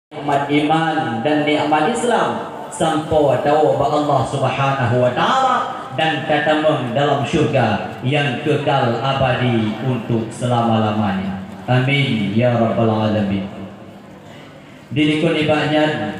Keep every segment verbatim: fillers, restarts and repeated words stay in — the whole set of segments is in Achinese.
nikmat iman dan nikmat Islam, sampoe tawoe bak Allah Subhanahu wa Ta'ala dan tatamong dalam syurga nyang kekal abadi untuk selama-lamanya. Amin ya rabbal alamin. Di likot nibak nyan,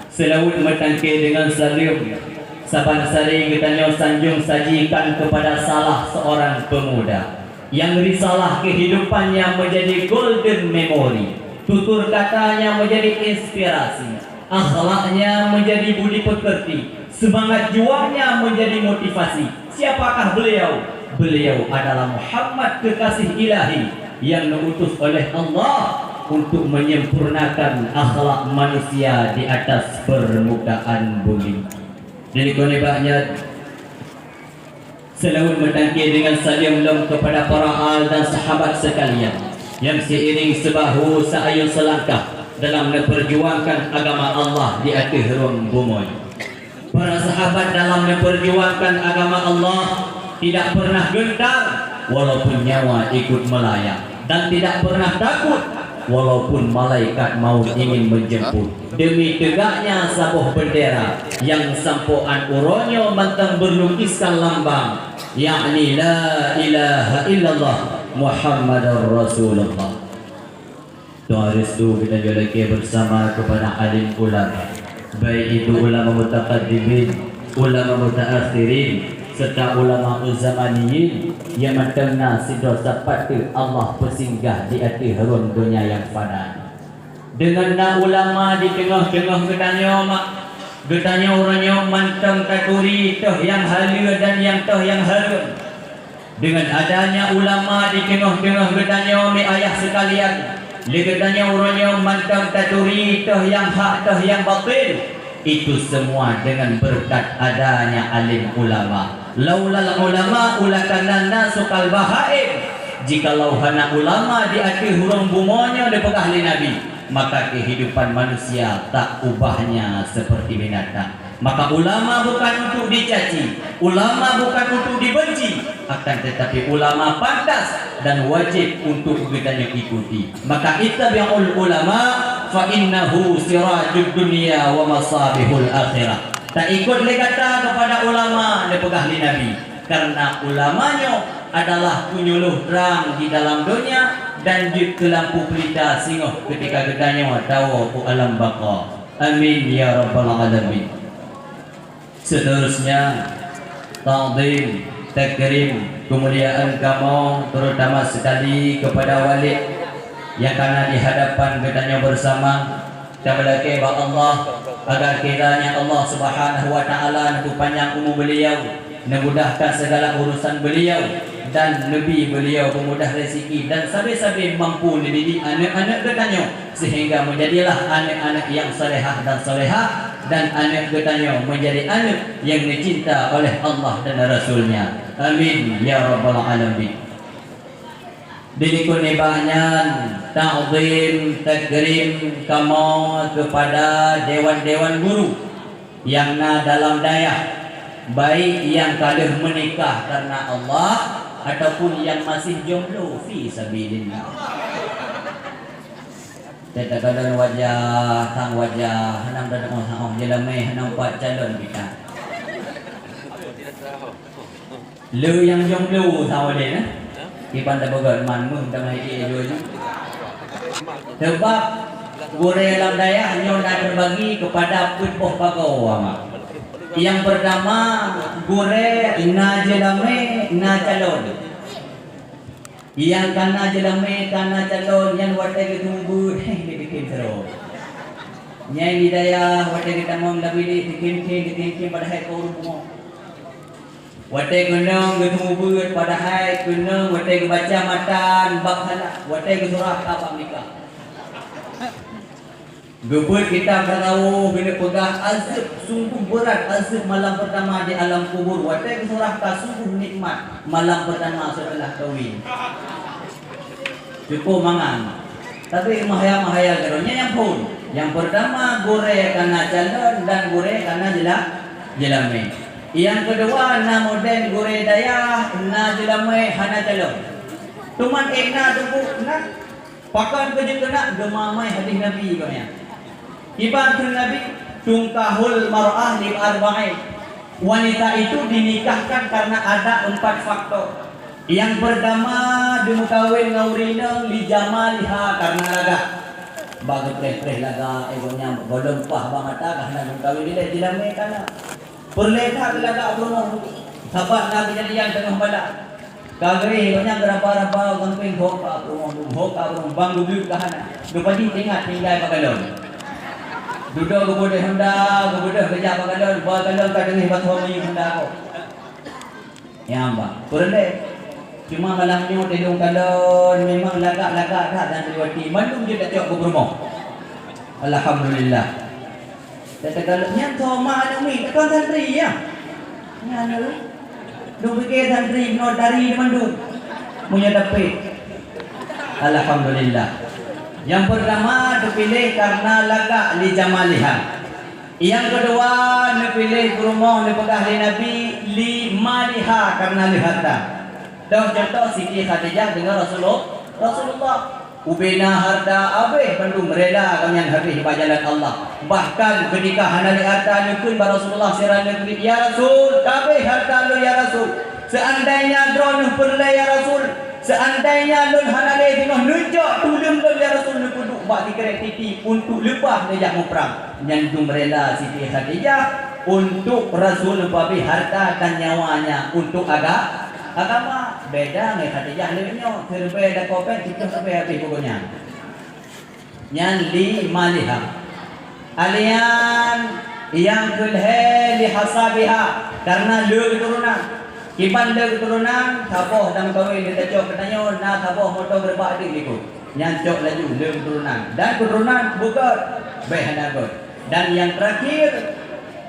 seulaweuet meutangke deungon saleuem, saban sari geutanyoe sanjong sajikan keupada salah seorang peumuda nyang risalah keuhidupannya meunjadi golden memory, tutur katanya meunjadi inspirasi, akhlaknya meunjadi budi peukeurti, seumangat juangnya meunjadi motivasi. Siapakah beliau? Beliau adalah Muhammad kekasih Ilahi nyang neuutus oleh Allah untuk menyempurnakan akhlak manusia di atas permukaan bumi. Di likot nibak nyan, seulaweuet meutangke deungon saleuem lom keupada para al dan sahabat seukalian nyang seiring seubahu seuayun seulangkah dalam neupeurjuangkan agama Allah di ateueh rhueng bumoe. Para sahabat dalam neupeurjuangkan agama Allah tidak pernah gentar, walaupun nyawa ikut melayang, dan tidak pernah takut, walaupun malaikat maut ingin menjemput. Demi tegaknya saboh bendera nyang sampoe 'an uroe nyoe mantong beulukiskan lambang, yakni la ilaha illallah Muhammadar Rasulullah. Doa restu geutanyoe lakée beusama keupada alim ulama, baik itu ulama mutaqaddimin, ulama mutaakhirin, serta ulama zamaniyin nyang mantong na sidroe sapat teuk Allah peusinggah di ateueh rhueng donya nyang fana. Deungon na ulama di teungoh-teungoh geutanyoe, mak, geutanyoe uroe nyoe mantong taturi toh nyang haleue dan nyang toh nyang hareuem. Dengan adanya ulama di teungoh-teungoh geutanyoe, mi ayah sekalian, lé geutanyoe uroe nyoe mantong taturi toh nyang hak toh nyang batil. Itu semua dengan berkat adanya alim ulama. Laulal ulama lakana nasu kal bahaim. Jikalau hana ulama di ateueh rhueng bumoe nyoe, dipeugah lé Nabi, maka kehidupan manusia tak ubahnya seperti binatang. Maka ulama bukan untuk dicaci, ulama bukan untuk dibenci, akan tetapi ulama pantas dan wajib untuk geutanyoe ikuti. Maka ittabi'ul ulama fa innahu sirajud dunya wa masabihul akhirah. Taikot lé gata keupada ulama, neupeugah lé Nabi, karena ulama nyoe adalah penyuluh terang di dalam donya dan jeuet keu lampu pelita singoh ketika geutanyoe tawoe u alam baqa. Amin ya rabbal alamin. Seterusnya, takzim, takrim, kemuliaan kamoe, terutama sekali kepada Walid yang kana di hadapan geutanyoe bersama. Tameulakée bak Allah agar kiranya Allah Subhanahu wa Taala neupeupanjang umu beliau, neumudahkan segala urusan beliau, dan neubi beliau peumudah rezeki dan sabe-sabe mampu neudidik aneuk-aneuk geutanyoe sehingga menjadilah aneuk-aneuk yang salehah dan salehah, dan aneuk geutanyoe menjadi aneuk yang neucinta oleh Allah dan Rasul-Nya. Amin ya rabbal alamin. Di likot nibak nyan, takzim takrim kamoe keupada dewan-dewan guru nyang na dalam dayah, baik nyang ka lheueh meunikah karena Allah ataupun nyang masih jomblo fi sabilillah. Teuka kalon wajah, sang wajah, hana meudadak sang oh jeulamé, hana meupat calon kita. Le nyang jomblo sawa lé, eh? Kiban tapeugah man meuh tamah ié jua nyoe. Sebab gurée lam dayah nyoe na teubagi keupada peuet boh bagoe, ama. Nyang peurtama, gurée na jeulamé, na calon. Nyang kana jeulamé, kana calon, nyan watée geuteumeubeuet, heh, dibikin seurok. Nyang di dayah, watée geutamong lam bilék, dikim-kim, dikim-kim, padahai ka ureuëng pungo. Watée keunong geuteumeubeuet, padahai keunong watée geubaca matan bab salah, watée geusurah ka bab nikah. Geupeuet kitab tasawuf, keuneuk peugah azeueb, sungguh beurat azeueb malam pertama di alam kubur, watée geusurah ka sungguh nikmat malam pertama setelah kawin. Cukup mangat. Tapi meuhayal-meuhayal keudroe nyan nyang phon. Nyang peurtama gurée kana calon dan gurée kana jela-, jeulamé. Nyang keudua na modern gurée dayah, na jeulamé hana calon. Teuma ék na teungku na pakon keu jeuet keunak geumamai hadis Nabi gobnyan. Kiban kheun Nabi, "Tunkahul mar'ah li arba'in." Wanita itu dinikahkan karena ada empat faktor. Nyang pertama, dimeukawen ngon ureueng inong li jamaliha, karena lagak. Bak geupreh-preh lagak, eh, gobnyan gohlom paih bak mata, ka hana geumeukawen dilèe, jilamé ka na. Peureulèe that lagak peurumoh, sabab na keujadian teungoh malam. Ka geureh gobnyan geuraba-raba u sampéng, ho ka peurumoh, ho ka peurumoh, ban geubeuet ka hana. Geupaji teuingat tinggai bak galon. Dudoe geubeudôh honda, geubeudôh geujak bak galon, bak galon ka deungö basoe minyeuk honda ko. Nyan bah, peureulèe. Cuma malam nyoe teulông kalon memang lagak-lagak that dan riwati. Mandum jeuet tacok keu peurumoh. Alhamdulillah. Teuka lôn nyan thoma aneuk miet, kon santri, ya. Nyan aneuk. Duk pike santri, nyoe dari mandum. Meunyoe dapet. Alhamdulillah. Yang pertama, teupiléh karena lagak li jamaliha. Nyang keudua, neupiléh peurumoh neupeugah lé Nabi li maliha, karena lé harta. Toh contoh Siti Khadijah deungon Rasulullah, Rasulullah. Ubena harta habéh bandum rela gobnyan habéh bak jalan Allah. Bahkan ketika hana lé harta neukheun bak Rasulullah sira neukheun, "Ya Rasul, ka habéh harta lôn ya Rasul. Seandainya droeneuh peureulèe ya Rasul, seandainya lôn hana lé teungoh neucok tuleueng lôn ya Rasul neupeuduek bak sikrek titi untuk leupah neujak muprang." Nyan dum rela Siti Khadijah untuk Rasul neupeuhabéh harta dan nyawanya untuk aga-, agama. Beda ngon Khadijah lé nyoe, siribèe lakoe pèng, siplôh ribèe habéh buku nyan. Nyan li maliha. Alian nyang keulhèe li hasabiha, karena le keuturonan. Kiban le keuturonan, saboh dan kawin geutanyoe, geutanyoe na saboh moto geureubak deuh likot. Nyan cok laju le keuturonan. Dan keuturonan beugöt, bèk hana göt. Dan nyang terakhir,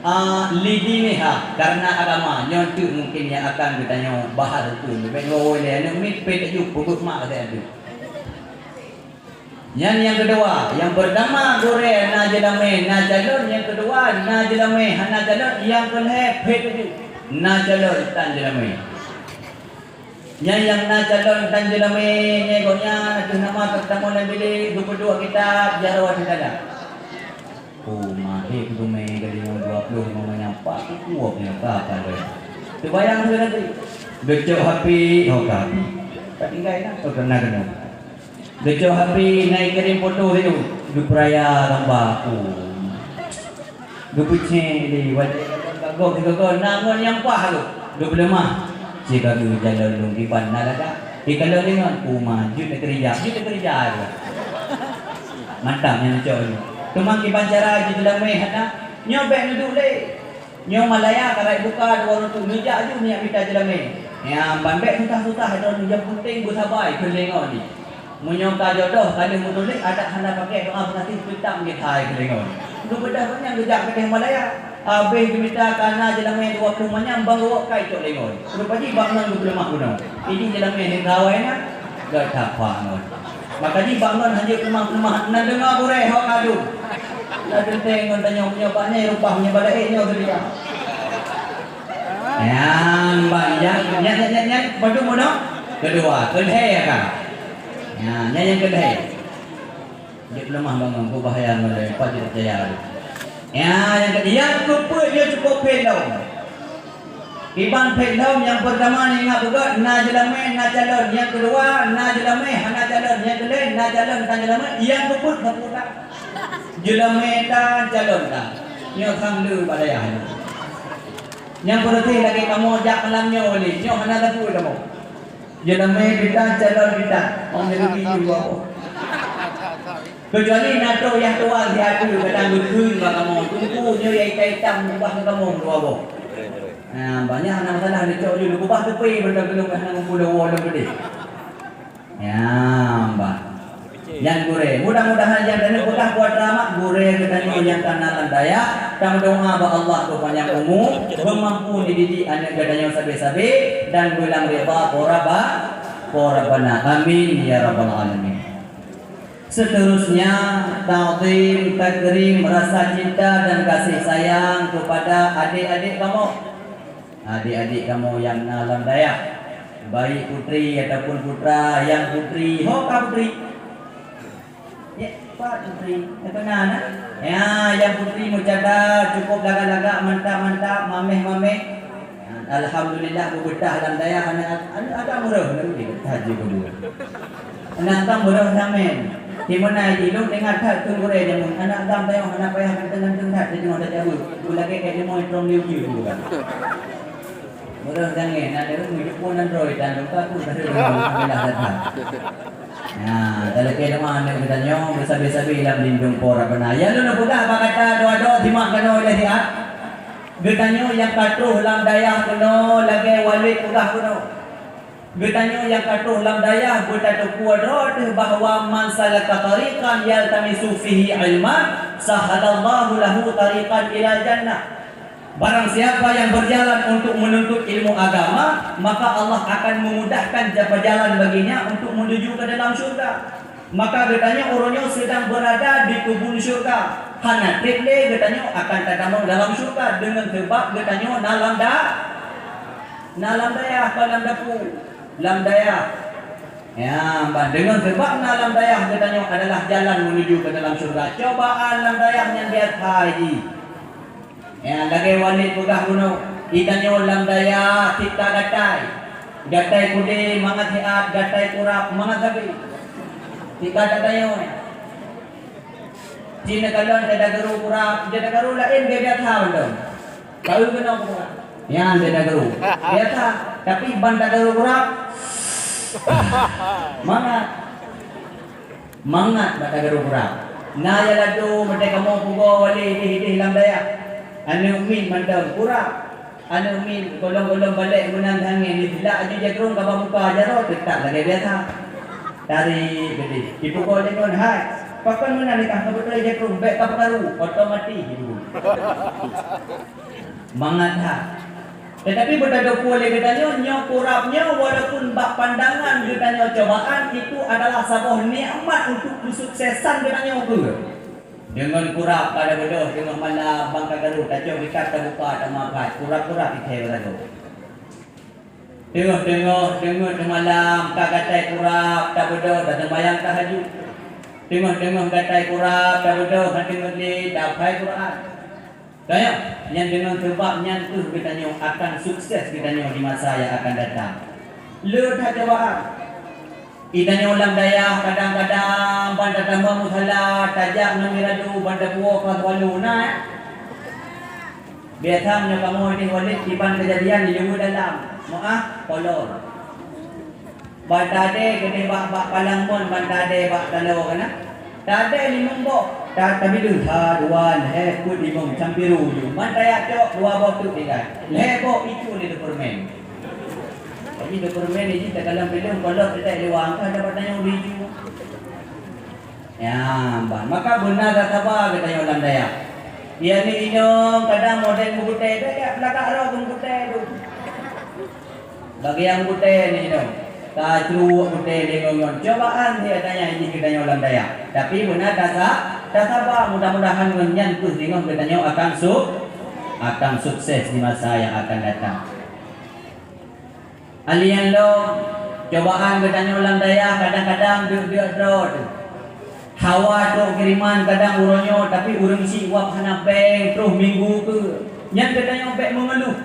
ah, li diniha, karena agama. Nyoe teuk mungkin nyang akan geutanyoe bahas tu. Bèk nyoe lé aneuk miet pet laju peubuet mak keu Nyan nyang keudua, nyang peurtama gurèe na jeulamé na calon, nyang keudua na jeulamé hana calon, nyang keulhèe phét laju na calon tan jeulamé. Nyan nyang na calon tan jeulamé, nyan gobnyan ateueh nama teutamong lam bilék geupeuduek kitab jaroe teutada. Oh, mahé keudumé geulinyueng dua ploh limong manyang, pat kukuok nyoe ka paleng. Teubayang lagèe tadi. Geucok HP, ho ka habéh. Ka tinggai na, ho ka na keunoe. Geucok HP na ikirim foto situ, geupeuraya gamba aku. Geupeucék lé wajéb gagong sigoe na ngon nyang paih tu. Geupeuleumah. Cit bagoe jalan lôn kiban na lagak. Ikalon deungon uma jeuet teukeurija, jeuet teukeurija tu. Mantap nyan cok nyoe. Teuma kiban cara jeuet jeulamé hana, nyoe bèk neuduek lé. Nyoe Malaya ka rayeuk buka dua reutôh, neujak ju neujak mita jeulamé. Nyan ban bèk susah-susah droeneuh, nyang peunteng beusaba keu lé ngon jih. Meunyoe ka jodoh ka lheueh meutuléh, adak hana pakai doa meugaséh, teutab jeuet hai keu lé ngon. Geubeudôh gobnyan geujak keudéh Malaya. Habéh geumita ka na jeulamé dua ploh manyang, ban geuwoe kai cok lé ngon. Rupa jih bak ngon geupeuleumah bunoe. Idéh jeulamé nyan gawai na, gata pa ngon. Maka jih bak ngon hanjeuet peuleumah-peuleumah, na deungoe gurèe ho kadu. Na teuntèe ngon tanyoe meunyoe bak nyan rupah meunyoe bak laén nyoe seudia. Nyang bak nyan, nyan, nyan, nyan, nyan, padum bunoe? Keudua, keulhèe ka. Nyan, nyan nyang keulhèe. Jeuet peuleumah bangon, beubahaya ngon lé, pat jeuet jaya. Ya, nyang keu-, nyang keupeuet nyoe cukôp phét lom. Kiban phét lom, nyang peurtama neuingat beugöt, na jeulamé, na calon. Nyang keudua, na jeulamé, hana calon. Nyang keulhèe, na calon, tan jeulamé. Nyang keupeuet, sapeue that. Jeulamé tan, calon tan. Nyoe sang le bak dayah nyoe. Nyang peureuteh lagèe kamoe jak malam nyoe lé, nyoe hana sapeue kamoe. Jeulamé pih tan, calon pih tan. Ong nyang geubi dua boh. Kecuali na trok yah tuan siat tu, kadang geukheun bak kamoe. Teungku nyoe yah itam-itam mubah ngon kamoe dua boh. Nah, banyak hana masalah neucok ju, neukeubah teupé benda keuneuk hana meupulo woe lom keudeh. Ya, bah. Nyan gurèe. Mudah-mudahan nyang taneuk peugah buat rahmat gurèe geutanyoe nyang ka na lam dayah. Tameudoa bak Allah beupanyang umu, beumampu dididik aneuk geutanyoe sabe-sabe dan beulam ridha po Rabba-, po Rabbana. Amin ya rabbal alamin. Seterusnya, ta'zim, takrim, rasa cinta dan kasih sayang kepada adik-adik kamoe. Adik-adik kamoe nyang na lam dayah, baik putri ataupun putra, nyang putri, ho ka putri. Ya. Putri, na peuna na? Ya, nyang putri meucada, cukup lagak-lagak, mantap-mantap, mameh-mameh. Alhamdulillah, beubeutah lam dayah aneuk, aneuk agam meuroh, lalu dia kata je kedua. Aneuk agam meuroh samen. Di mana itu, lu dengar that tu gurée jameun. Aneuk agam tayong, aneuk payah ganteng-ganteng that, jadi mau dah jawab. Lu lagi kayak dia mau trong liu-liu tu kan. Meuroh sangat, nak dengar mujuk pun android dan lupa tu dah dengar, alhamdulillah dah. Nah, talakée teuma aneuk geutanyoe beusabe-sabe lam lindong Po Rabbana. Ya lôn peugah bak gata dua-dua simak keunoe lé siat. Geutanyoe nyang ka troh lam dayah keunoe lagée Walid peugah keunoe. Geutanyoe nyang ka troh lam dayah beutatupeue droe teuh bahwa man salaka tariqan yaltamisu fihi ilman, sahalallahu lahu tariqan ilal jannah. Barang siapa yang berjalan untuk menuntut ilmu agama, maka Allah akan memudahkan jalan baginya untuk menuju ke dalam syurga. Maka geutanyoe uroe nyoe sedang berada di kebun syurga. Hana treb lé geutanyoe akan tatamong dalam syurga deungon sebab geutanyoe na lam da-, na lam dayah, kon lam dapu, lam dayah. Ya, ban deungon sebab na lam dayah geutanyoe adalah jalan menuju ke dalam syurga. Cobaan lam dayah nyan biasa jih. Ya, lagée Walid peugah bunoe, geutanyoe lam dayah tika gatai. Gatai kudé mangat siat, gatai kurab mangat sabe. Tika gatai nyoe. Cina kalon dada guru kurab, dada guru laén gaya biasa bandum. Tahu kena kurab. Ya, dada guru. Biasa, tapi ban dada guru kurab. Mangat. Mangat bak tagaru kurab. Na ya lado meudeh kamoe pugoe walé idéh-idéh lam dayah. Aneuk miet mantong kurab. Aneuk miet golom-golom balek meunan hangé, nibak aju jakrong ka bamuka jaroe, teutab lagée biasa. Tarék geudeh. Dipugoe deungon, "Hai, pakon meunan nikah ka beutôi jakrong, bék ka peukaru, otomatis." Mangat that. Tetapi beutatupeue lé geutanyoe, nyoe kurab nyoe walaupun bak pandangan geutanyoe cobaan, itu adalah saboh nikmat untuk keusuksesan geutanyoe keu. Deungon kurab ka tabeudôh teungoh malam, ban ka gadôh tacok ikat tabuka tameuapat, kurab-kurab ikhèe beuragôh. Teungoh-teungoh, teungoh teumalam ka gatai kurab tabeudôh taseumayang tahajud. Teungoh-teungoh gatai kurab tabeudôh han teungeut lé taphai Quran. Tanyoe, nyan deungon seubab nyan keuh geutanyoe akan sukses geutanyoe di masa nyang akan datang. Le that cobaan. Geutanyoe lam dayah kadang-kadang ban tatamong musala, tajak ngon miradu ban tapuwoe ka walu na, eh. Biasa meunyoe kamoe di Walid kiban keujadian di luwa dalam, meu'ah kolor. Ban tadé keudeh bak, bak palang mon, ban tadé bak taloe keunan. Tadé limong boh, ta-, tabileuh, ha, dua, lhèe, peuet, limong, sampiru ju. Ban tajak cok, dua boh teuk tinggai. Lhèe boh itu lé Doberman. Jadi Doberman ni jih takalon filem, kalau tidak lewat angka dapat tanya udah ju. Ya, ban. Maka beuna tasaba geutanyoe lam dayah. Iya ni inong kadang model meugutai, dak, dak, lagak roh meugutai tu. Bagi nyang meugutai ni inong. Ka cruwok gutai lé ngon-ngon. Cobaan dia tanya ini geutanyoe lam dayah. Tapi beuna tasa-, tasaba, mudah-mudahan ngon nyan keuh singoh geutanyoe akan su-, akan sukses di masa yang akan datang. Alien lom, cobaan geutanyoe lam dayah kadang-kadang deuk-deuk droe teuh. Hawa trok kiriman kadang uroe nyoe, tapi ureueng syiek wab hana péng troh minggu keu. Nyan geutanyoe bék meungeuluh.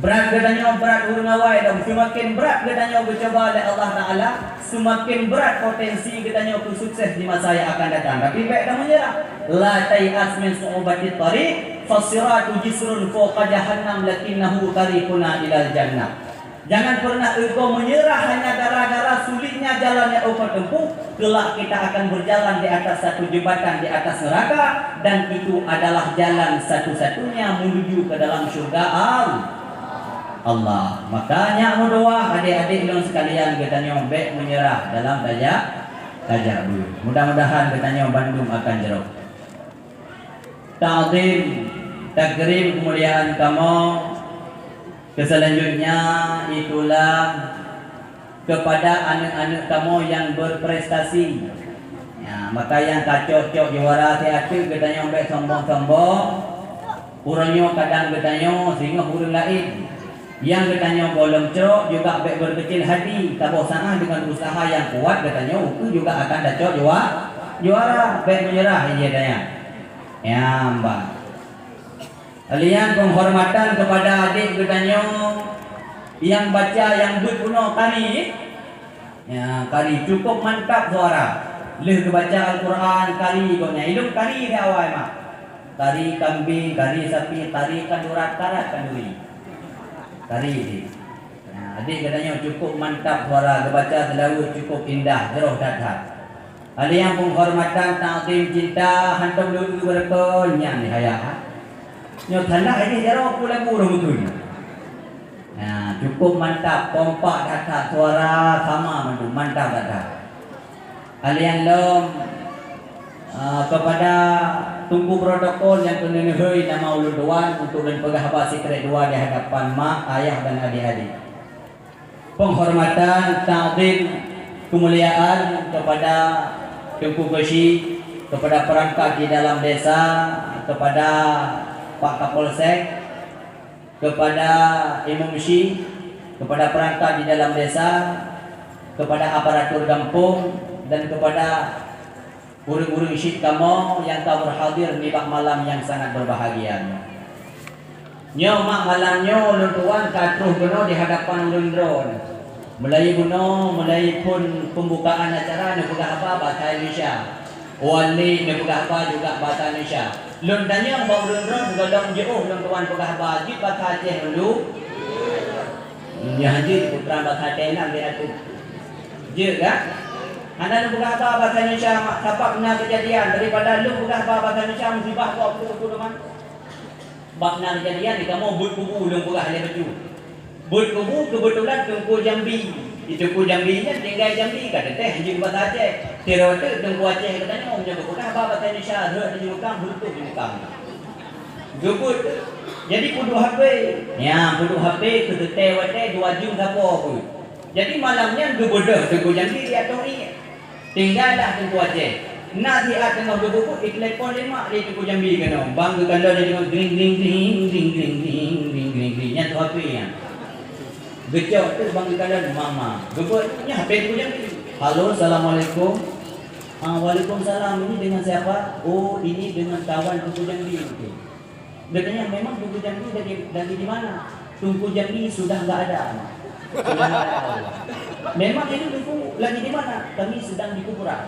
Brat geutanyoe brat ureueng awai lom, seumaken brat geutanyoe geucoba lé Allah Taala, seumaken brat potensi geutanyoe keu sukses di masa nyang akan datang. Tapi bék tameunyeurah. La tai'as min su'ubatit thariq, fasiratu jisrun fawqa jahannam, lakinnahu tariquna ilal jannah. Jangan pernah engkau menyerah hanya gara-gara sulitnya jalan yang engkau tempuh. Kelak kita akan berjalan di atas satu jembatan di atas neraka, dan itu adalah jalan satu-satunya menuju ke dalam syurga Al-, Allah. Makanya meudoa adik-adik lôn sekalian geutanyoe bék menyerah dalam tajak, tajak beuet. Mudah-mudahan geutanyoe bandum akan jroh. Ta'zim, takrim kemuliaan kamoe. Keu selanjutnya itulah kepada aneuk-aneuk kamoe nyang berprestasi. Ya, maka nyang ka cok-cok juara siat teuk geutanyoe bék sombong-sombong. Uroe nyoe kadang geutanyoe singoh ureueng laén. Nyang geutanyoe goh lom cok juga bék berkecil hati, saboh saát deungon usaha nyang kuat geutanyoe ukeue juga akan tacok jua-, Juara, bèk meunyeurah, ijeh tanya. Ya, mbak. Kalian penghormatan kepada adik geutanyoe yang baca, yang beuet bunoe kari. Ya, kari cukup mantap suara. Lheueh geubaca Al-Quran, kari gobnyan. Ilôn kari di awai mak. Kari kambing, kari sapi, kari kandurat, karat kanduri. Kari jih. Ya, adik geutanyoe cukup mantap suara, geubaca seulaweuet cukup indah, jroh that-that. Ada yang penghormatan, takzim, cinta, hantom lôn eu beureukoh, nyan di haya. Nyoe tanda ini jaroe pun lagu roh beutôi. Nah, cukup mantap, kompak that-that, suara sama mandum, mantap that-that. Kalian lom, eh, kepada Teungku protokol nyang keuneuk neuhôi nama ulôn tuan untuk lôn peugah haba sikrek dua di hadapan mak, ayah dan adik-adik. Penghormatan, takzim, kemuliaan kepada Teungku Geuchik, kepada perangkat di dalam desa, kepada Pak Kapolsek, kepada Imum Syik, kepada perangkat di dalam desa, kepada aparatur gampông, dan kepada ureuëng-ureuëng syik kamoe nyang ka berhadir nibak malam nyang sangat berbahagia nyoe. Nyoe mak malam nyoe ulôn tuan ka troh keunoe di hadapan ulôn droe. Mulai bunoe, mulai phon pembukaan acara neupeugah haba bahasa Indonesia. Wan lé neupeugah haba juga bahasa Indonesia. Lôn tanyong bak ulôn droe sigohlom jiôh lôn tuan peugah haba jeuet bahasa Aceh dulu. Nyan jeuet putra bahasa Thailand di ateueh. Jeuet kan? Hana lôn peugah haba bahasa Indonesia mak, sabab na keujadian daripada lôn peugah haba bahasa Indonesia musibah kok beutôi-beutôi teuma. Bak na keujadian di kamoe beuet kubu lôn peugah lé bacut. Beuet kubu keubeutulan Teungku Jambi. Di Teungku Jambi nyan tinggai Jambi ka teuntèe hanjeuet bahasa Aceh. Sidroe teuk Teungku Aceh geutanyoe meunyoe geupeugah haba bahasa Indonesia rhot di Jimukam, beutôi Jimukam. Geubeuet. Jadi peuduek H P. Nya, peuduek H P keu teuntèe watèe dua jeuem saboh beuet. Jadi malam nyan geubeudôh Teungku Jambi di ateueh ié. Tinggai lah Teungku Aceh. Na siat teungoh geubeubeuet, itelepon lé mak lé Teungku Jambi keunoe. Bang geukalon lé deungon gring, gring, gring. Nyan tu H P nyan. Geucok teuk bang geukalon mama. Geubeuet nyan H P Teungku Jambi. Halo, assalamualaikum. Ah, waalaikumsalam. Ini dengan siapa? Oh, ini dengan kawan Teungku Jambi. Oke. Katanya, "Memang Teungku Jambi lagi, lagi di mana?" "Teungku Jambi sudah nggak ada, Mak. Sudah nggak ada Allah." "Memang ini Teungku lagi di mana?" "Kami sedang di kuburan."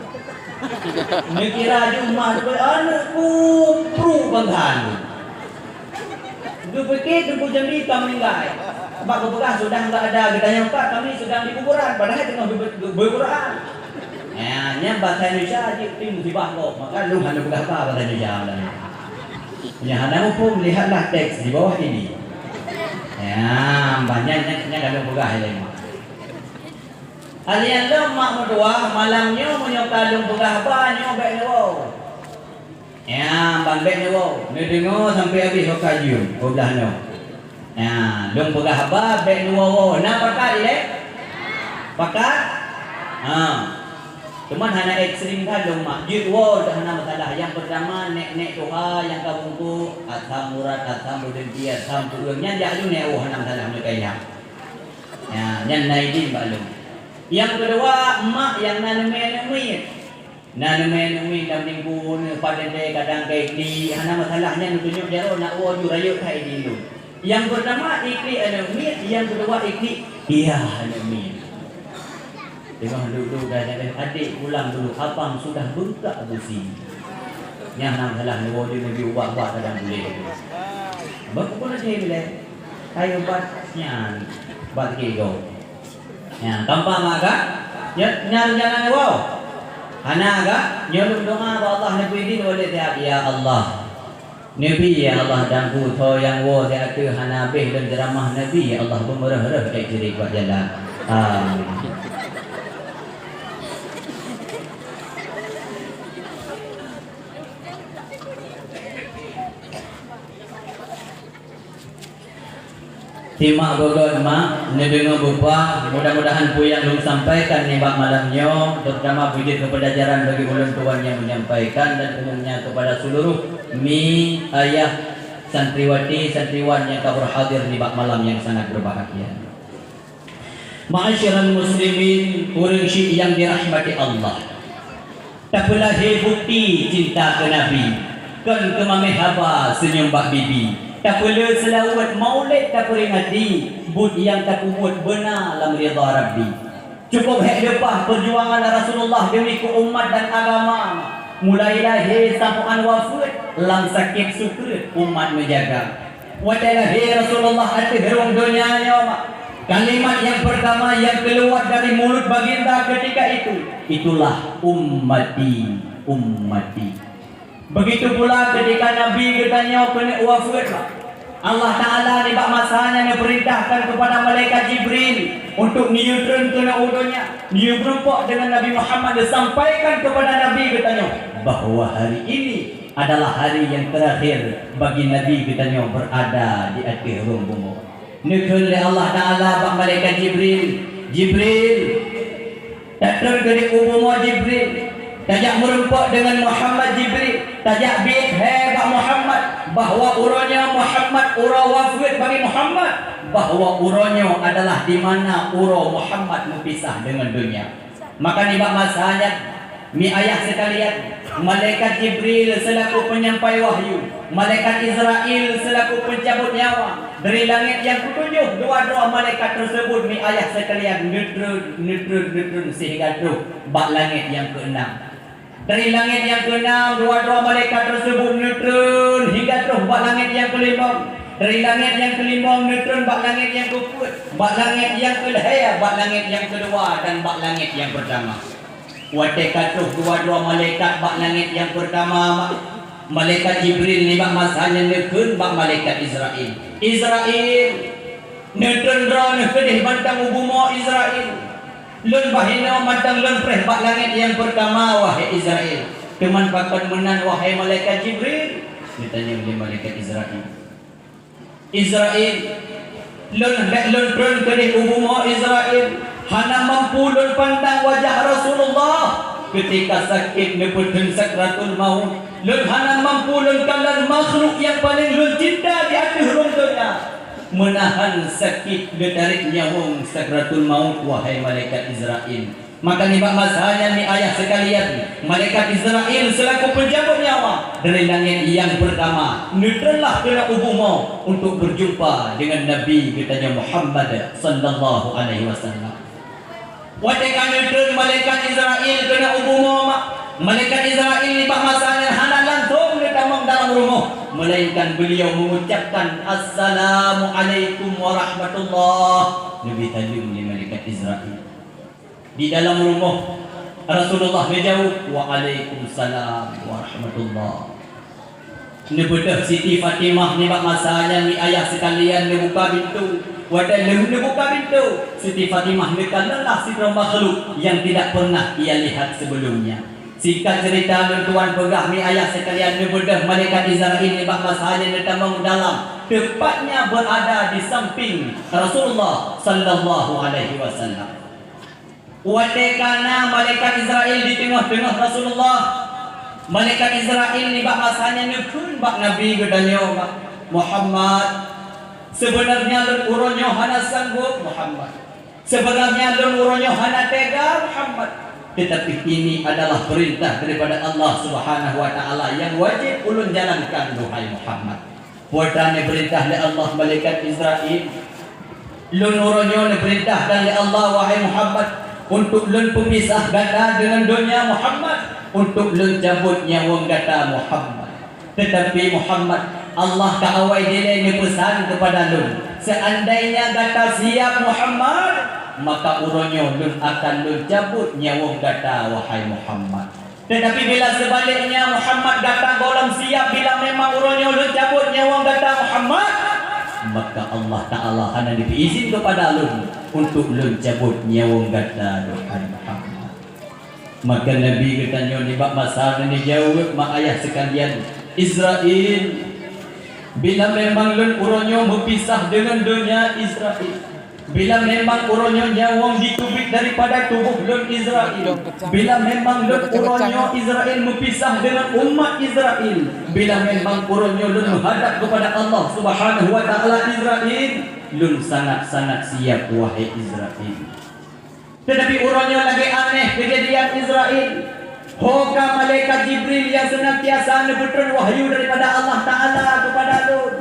Neukira jumah tu, aneuk kubu bangga. Geupike Teungku Jambi ka meuninggai. Bak geupeugah sudah nggak ada, geutanyong, "Pak, kami sedang di kuburan." Padahai teungoh geu-, geu-, geupeugah. Nyan, nyan bahasa Indonesia jeuet pih musibah gob. Maka lôn hana peugah haba bahasa Indonesia. Nyang hana muphom, lihatlah teks di bawah ini. Ya, banyak nyan, nyan ka lôn peugah ilèe. Kalian lom mak meutuah, malam nyoe meunyoe ka lôn peugah haba nyoe bèk neuwoe. Ya, ban bèk neuwoe. Neudeungoe sampoe habéh ho ka jeuem, peublah nyoe. Ya, lôn peugah haba bèk neuwoe-woe. Na pakat ilèe? Pakat? Ha. Cuman hana ekstrem that lôn mak. Jeuet woe dak hana masalah. Nyang peurtama, nèk-nèk tuha nyang ka bungkôk, asam urat, asam beudeueng, asam keueung. Nyan jak lôn nèk woe hana masalah meunyoe ka ilham. Ya, nyan na idin bak lôn. Nyang keudua, mak nyang na neumè aneuk miet. Na neumè aneuk miet lam lingku, neupadum kadang ka iklik, hana masalah nyan neutunyok jaroe nak woe ju rayeuk that idin lôn. Nyang peurtama iklik aneuk miet, nyang keudua iklik yah aneuk miet. Teungoh duek-duek dah jadi adék pulang dulu, abang sudah bengkak gusi. Nyan hana masalah neuwoe ju neubi ubat-ubat kadang puléh. Bah pukon até bilèe. Kayu ubat nyan. Ubat tiga. Nyan, tampak mak ka? Nyan, nyan rencana neuwoe? Hana ka? Nyoe lôn doa bak Allah neubri idin woe lé siat, "Ya Allah, neubi ya Allah dangku tho nyang woe siat teuh hana habéh lôn ceuramah neubi ya Allah beumeureuh-reuh ék jeuet bak jalan." Amin. Simak geugot mak, neudeungoe beupah, mudah-mudahan peue nyang lôn sampaikan nibak malam nyoe, terutama beujeuet keu peulajaran bagi ulôn tuan nyang menyampaikan dan umumnya kepada seluruh mi, ayah, santriwati, santriwan nyang ka berhadir nibak malam nyang sangat berbahagia. Ma'asyiral muslimin, ureueng syik nyang dirahmati Allah. Tapeulahé bukti cinta keu Nabi, kon keumaméh haba seunyum bak bibi. Tapeulé seulaweuet maulid taperingati, buet nyang tapeubuet beuna lam ridha Rabbi. Cukup hék leupah peujuangan Rasulullah deumi keu umat dan agama. Mulai lahé sampoe an wafeuet, lam sakét sukreut umat meujaga. Watée lahé Rasulullah ateueh rhueng donya nyoe, kalimat nyang peurtama nyang keuluwa dari mulut baginda keutika itu, itulah ummati, ummati. Begitu pula keutika Nabi geutanyoe keuneuk wafeuet, Allah Ta'ala nibak masa nyan neupeurintahkan keupada malaikat Jibril untuk neuyue treun keunoe u donya, neuyue meurumpok deungon Nabi Muhammad, neusampaikan keupada Nabi geutanyoe bahwa hari ini adalah hari yang terakhir bagi Nabi geutanyoe berada di ateueh rhueng bumoe. Neukheun lé Allah Ta'ala bak malaikat Jibril, "Jibril, tatreun keudeh u bumoe Jibril, tajak meurumpok deungon Muhammad Jibril, tajak biet hai bak Muhammad, bahwa uroe nyoe Muhammad uroe wafeuet bagi Muhammad, bahwa uroe nyoe adalah di mana uroe Muhammad meupisah deungon donya." Maka nibak masa nyan, mi ayah sekalian, malaikat Jibril selaku penyampai wahyu, malaikat Israel selaku pencabut nyawa, dari langét nyang ketujoh dua droe malaikat tersebut, mi ayah sekalian, neutreun, neutreun, neutreun sehingga troh bak langét nyang keenam. Dari langét nyang keenam, dua droe malaikat tersebut neutreun hingga troh bak langét nyang kelimong. Dari langét nyang kelimong neutreun bak langét nyang keupeuet, bak langét nyang keulhèe, bak langét nyang keudua, dan bak langét nyang peurtama. Watée ka troh dua droe malaikat bak langét nyang peurtama, malaikat Jibril nibak masa nyan neukheun bak malaikat Israel, "Israel, neutreun droeneuh keudeh mantong u bumoe, Israel. Lôn bah inoe mantong lôn preh bak langét nyang peurtama, wahai Israel." "Teuma pakon meunan, wahai malaikat Jibril?" geutanyong lé malaikat Israel. "Israel, lôn bèk lôn treun keudeh u bumoe, Israel. Hana mampu lôn pandang wajah Rasulullah keutika sakét neupeutheun sakratul maut. Lôn hana mampu lôn kalon makhluk nyang paleng lôn cinta di ateueh rhueng donya. Meunahan sakét geutarek nyawöng sakratul maut, wahai malaikat Israel." Maka nibak masa nyan, mi ayah sekalian, malaikat Israel selaku pencabut nyawa dari langét nyang peurtama neutreunlah keunoe u bumoe untuk berjumpa dengan Nabi geutanyoe Muhammad sallallahu alaihi wasallam. Watée ka neutreun malaikat Israel keunoe u bumoe, ma-, malaikat Israel nibak masa nyan hana langsong neutamong dalam rumoh, melainkan beliau mengucapkan, "Assalamualaikum warahmatullah." Neubi saleuem lé malaikat Israel. Di dalam rumoh, Rasulullah neujaweueb, "Waalaikumsalam warahmatullah." Neubeudôh Siti Fatimah nibak masa nyan, mi ayah sekalian, neubuka pintoe. Watée lheueh neubuka pintoe, Siti Fatimah neukalonlah sidroe makhluk yang tidak pernah ia lihat sebelumnya. Singkat cerita, lôn tuan peugah, mi ayah sekalian, neubeudôh malaikat Israel nibak masa nyan neutamong dalam, tepatnya berada di samping Rasulullah sallallahu alaihi wasallam. Watée ka na malaikat Israel di teungoh-teungoh Rasulullah, malaikat Israel nibak masa nyan neukheun bak Nabi geutanyoe, "Muhammad, sebenarnya lôn uroe nyoe hana sanggob, Muhammad. Sebenarnya lôn uroe nyoe hana tega, Muhammad. Tetapi ini adalah perintah daripada Allah Subhanahu wa Ta'ala yang wajib ulôn jalankan, duhai Muhammad." Watée neupeurintah lé Allah malaikat Israel, "Lôn uroe nyoe neupeurintahkan lé Allah, wahai Muhammad, untuk lôn peupisah gata deungon donya, Muhammad, untuk lôn cabot nyawöng gata, Muhammad. Tetapi, Muhammad, Allah ka awai dilée neupeusan keupada lôn, seandainya gata siap, Muhammad, maka uroe nyoe lôn akan lôn cabot nyawöng gata, wahai Muhammad. Tetapi bila sebaliknya, Muhammad, gata gohlom siap, bila memang uroe nyoe lôn cabot nyawöng gata, Muhammad, maka Allah Ta'ala hana neubri izin keupada lôn untuk lôn cabot nyawöng gata, duhai Muhammad." Maka Nabi geutanyoe nibak masa nyan neujaweueb, ma ayah sekalian, "Israel, bila memang lôn uroe nyoe meupisah deungon donya, Israel, bila memang uroe nyoe nyawöng jiteubiet daripada tuboh lôn, Israel, bila memang lôn uroe nyoe, Israel, meupisah deungon umat Israel, bila memang uroe nyoe lôn meuhadab keupada Allah Subhanahu wa Ta'ala, Israel, lôn sangat-sangat siap, wahai Israel. Tetapi uroe nyoe lagée aneh keujadian, Israel. Ho ka malaikat Jibril nyang seunantiasa neupeutrön wahyu daripada Allah Ta'ala keupada lôn.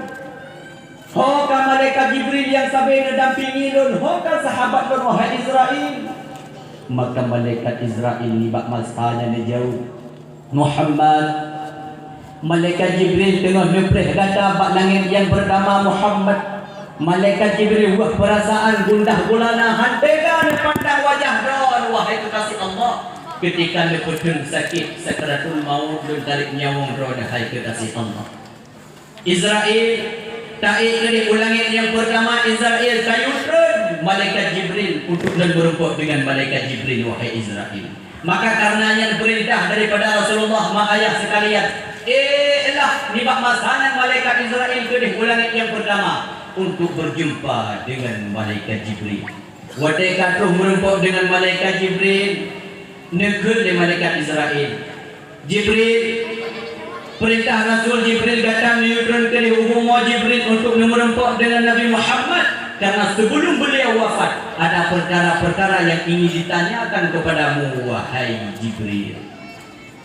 Ho ka malaikat Jibril nyang sabe neudampingi lôn, ho ka sahabat lôn, wahai Izrail. Maka malaikat Izrail nibak masa nyan neujaweueb, "Muhammad, malaikat Jibril teungoh neupreh gata bak langét nyang peurtama, Muhammad." Malaikat Jibril weueh peurasaan gundah gulana, hana teuga neupandang wajah droe, wahai keukaséh Allah. Keutika neupeutrön sakét sakratul maut lôn tarek nyawöng droe, hai keukaséh Allah. Izrail, taék keudeh u langét nyang peurtama, Izrail tayue trön malaikat Jibril untuk lôn meurumpok deungon malaikat Jibril, wahai Izrail. Maka kareuna nyan peurintah daripada Rasulullah, ma ayah sekalian, ék lah nibak masa nyan malaikat Izrail keudeh u langét nyang peurtama untuk beurjumpa deungon malaikat Jibril. Watée ka troh meurumpok deungon malaikat Jibril, neukheun lé malaikat Izrail, "Jibril, peurintah Rasul Jibril gata neuyue trön keudeh u bumoe, Jibril, untuk neumeurumpok deungon Nabi Muhammad, kareuna sibeulom beuliau wafat, ada peukara-peukara nyang ingin ditanyakan keupadamu, wahai Jibril."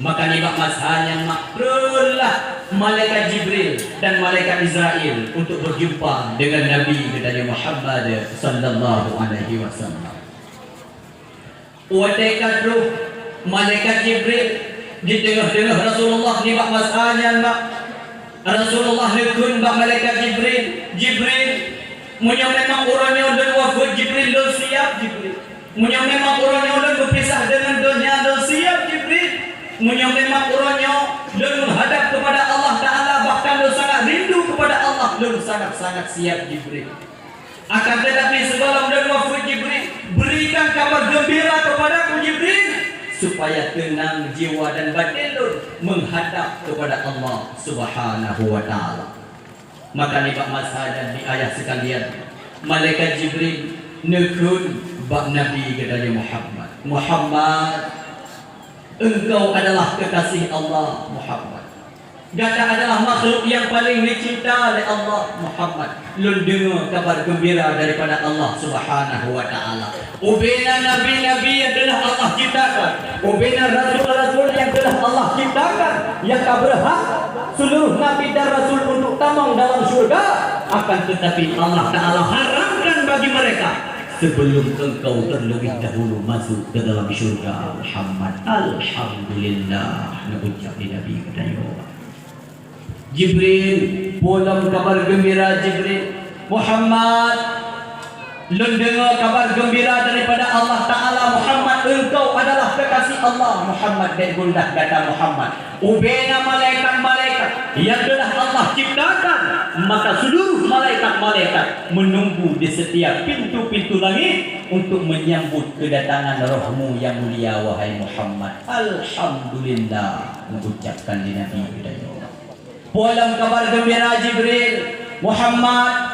Maka nibak masa nyan mak trönlah malaikat Jibril dan malaikat Izrail untuk beurjumpa deungon Nabi geutanyoe Muhammad sallallahu alaihi wasallam. Watée ka troh malaikat Jibril di teungoh-teungoh Rasulullah nibak masa nyan mak, Rasulullah neukheun bak malaikat Jibril, "Jibril, meunyoe memang uroe nyoe lôn wafeuet, Jibril, lôn siab, Jibril. Meunyoe memang uroe nyoe lôn beupisah deungon donya, lôn siab, Jibril. Meunyoe memang uroe nyoe lôn meuhadab keupada Allah Ta'ala, bahkan lôn sangat rindu keupada Allah, lôn sangat-sangat siab, Jibril. Akan teutapi, sigohlom lôn wafeuet, Jibril, berikan kabar geumbira keupadaku, Jibril, supaya teunang jiwa dan baten lôn meuhadab keupada Allah Subhanahu wa Ta'ala." Maka nibak masa nyan, di ayah sekalian, malaikat Jibril neukheun bak Nabi geutanyoe Muhammad, "Muhammad, engkau adalah kekasih Allah, Muhammad. Gata adalah makhluk nyang paleng neucinta lé Allah, Muhammad. Lôn deungoe kabar geumbira daripada Allah Subhanahu wa Ta'ala. Ubena nabi-nabi nyang teungoh Allah ciptakan, ubena rasul-rasul nyang teungoh Allah ciptakan, nyang ka beurhak seuluruh nabi dan rasul untuk tamong dalam syurga, akan teutapi Allah Ta'ala haramkan bagi mereka sebelum engkau terlebih dahulu masuk ke dalam syurga, Muhammad." Alhamdulillah, neuucap lé Nabi geutanyoe. "Jibril, peue lom kabar geumbira, Jibril?" "Muhammad, lôn deungoe kabar geumbira daripada Allah Ta'ala, Muhammad, engkau adalah kekasih Allah, Muhammad, bék gundah gata, Muhammad. Ubena malaikat-malaikat nyang teungoh Allah ciptakan, maka seuluruh malaikat-malaikat meununggu di setiap pintu-pintu langit untuk menyambut kedatangan rohmu yang mulia, wahai Muhammad." "Alhamdulillah," neuucapkan lé Nabi geutanyoe. "Peue lom kabar geumbira, Jibril?" "Muhammad,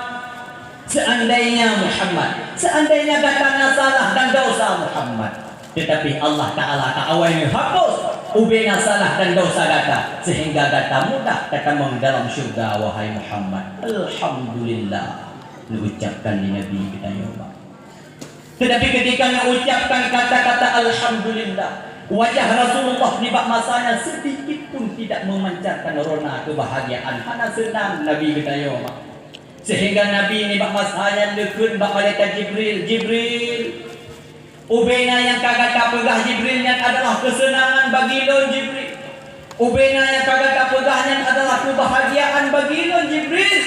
seandainya, Muhammad, seandainya gata na salah dan dosa, Muhammad, teutapi Allah Ta'ala ka awai hapus ubena salah dan dosa gata, sehingga gata mudah tatamong dalam syurga, wahai Muhammad." "Alhamdulillah," neuucapkan lé Nabi geutanyoe. Teutapi keutika neuucapkan kata-kata "Alhamdulillah", wajah Rasulullah nibak masa nyan seudikit pun tidak meumancarkan rona keubahagiaan, hana seunang Nabi geutanyoe. Sehingga Nabi nibak masa nyan neukheun bak malaikat Jibril, "Jibril, ubena nyang ka gata peugah, Jibril, nyan adalah keuseunangan bagi lôn, Jibril. Ubena nyang ka gata peugah nyan adalah keubahagiaan bagi lôn, Jibril.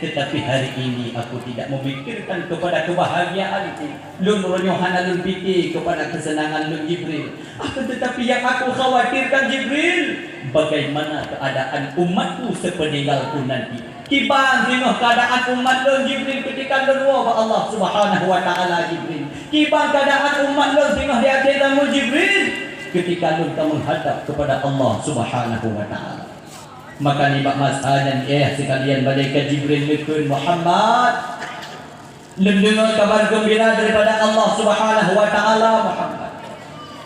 Teutapi hari ini aku tidak memikirkan kepada kebahagiaanku. Lôn uroe nyoe hana lôn pike kepada keuseunangan lôn, Jibril. Akan teutapi nyang aku khawatirkan, Jibril, bagaimana keadaan umatku sepeninggalku nanti? Kiban singoh keadaan umat lôn, Jibril, keutika lôn woe bak Allah Subhanahu wa Ta'ala, Jibril? Kiban keadaan umat lôn singoh di akhé zaman, Jibril, keutika lôn ka meuhadab kepada Allah Subhanahu wa Ta'ala?" Maka nibak masa nyan, eh, sikalian, malaikat Jibril neukheun, "Muhammad, lôn deungoe kabar geumbira daripada Allah Subhanahu wa Ta'ala, Muhammad.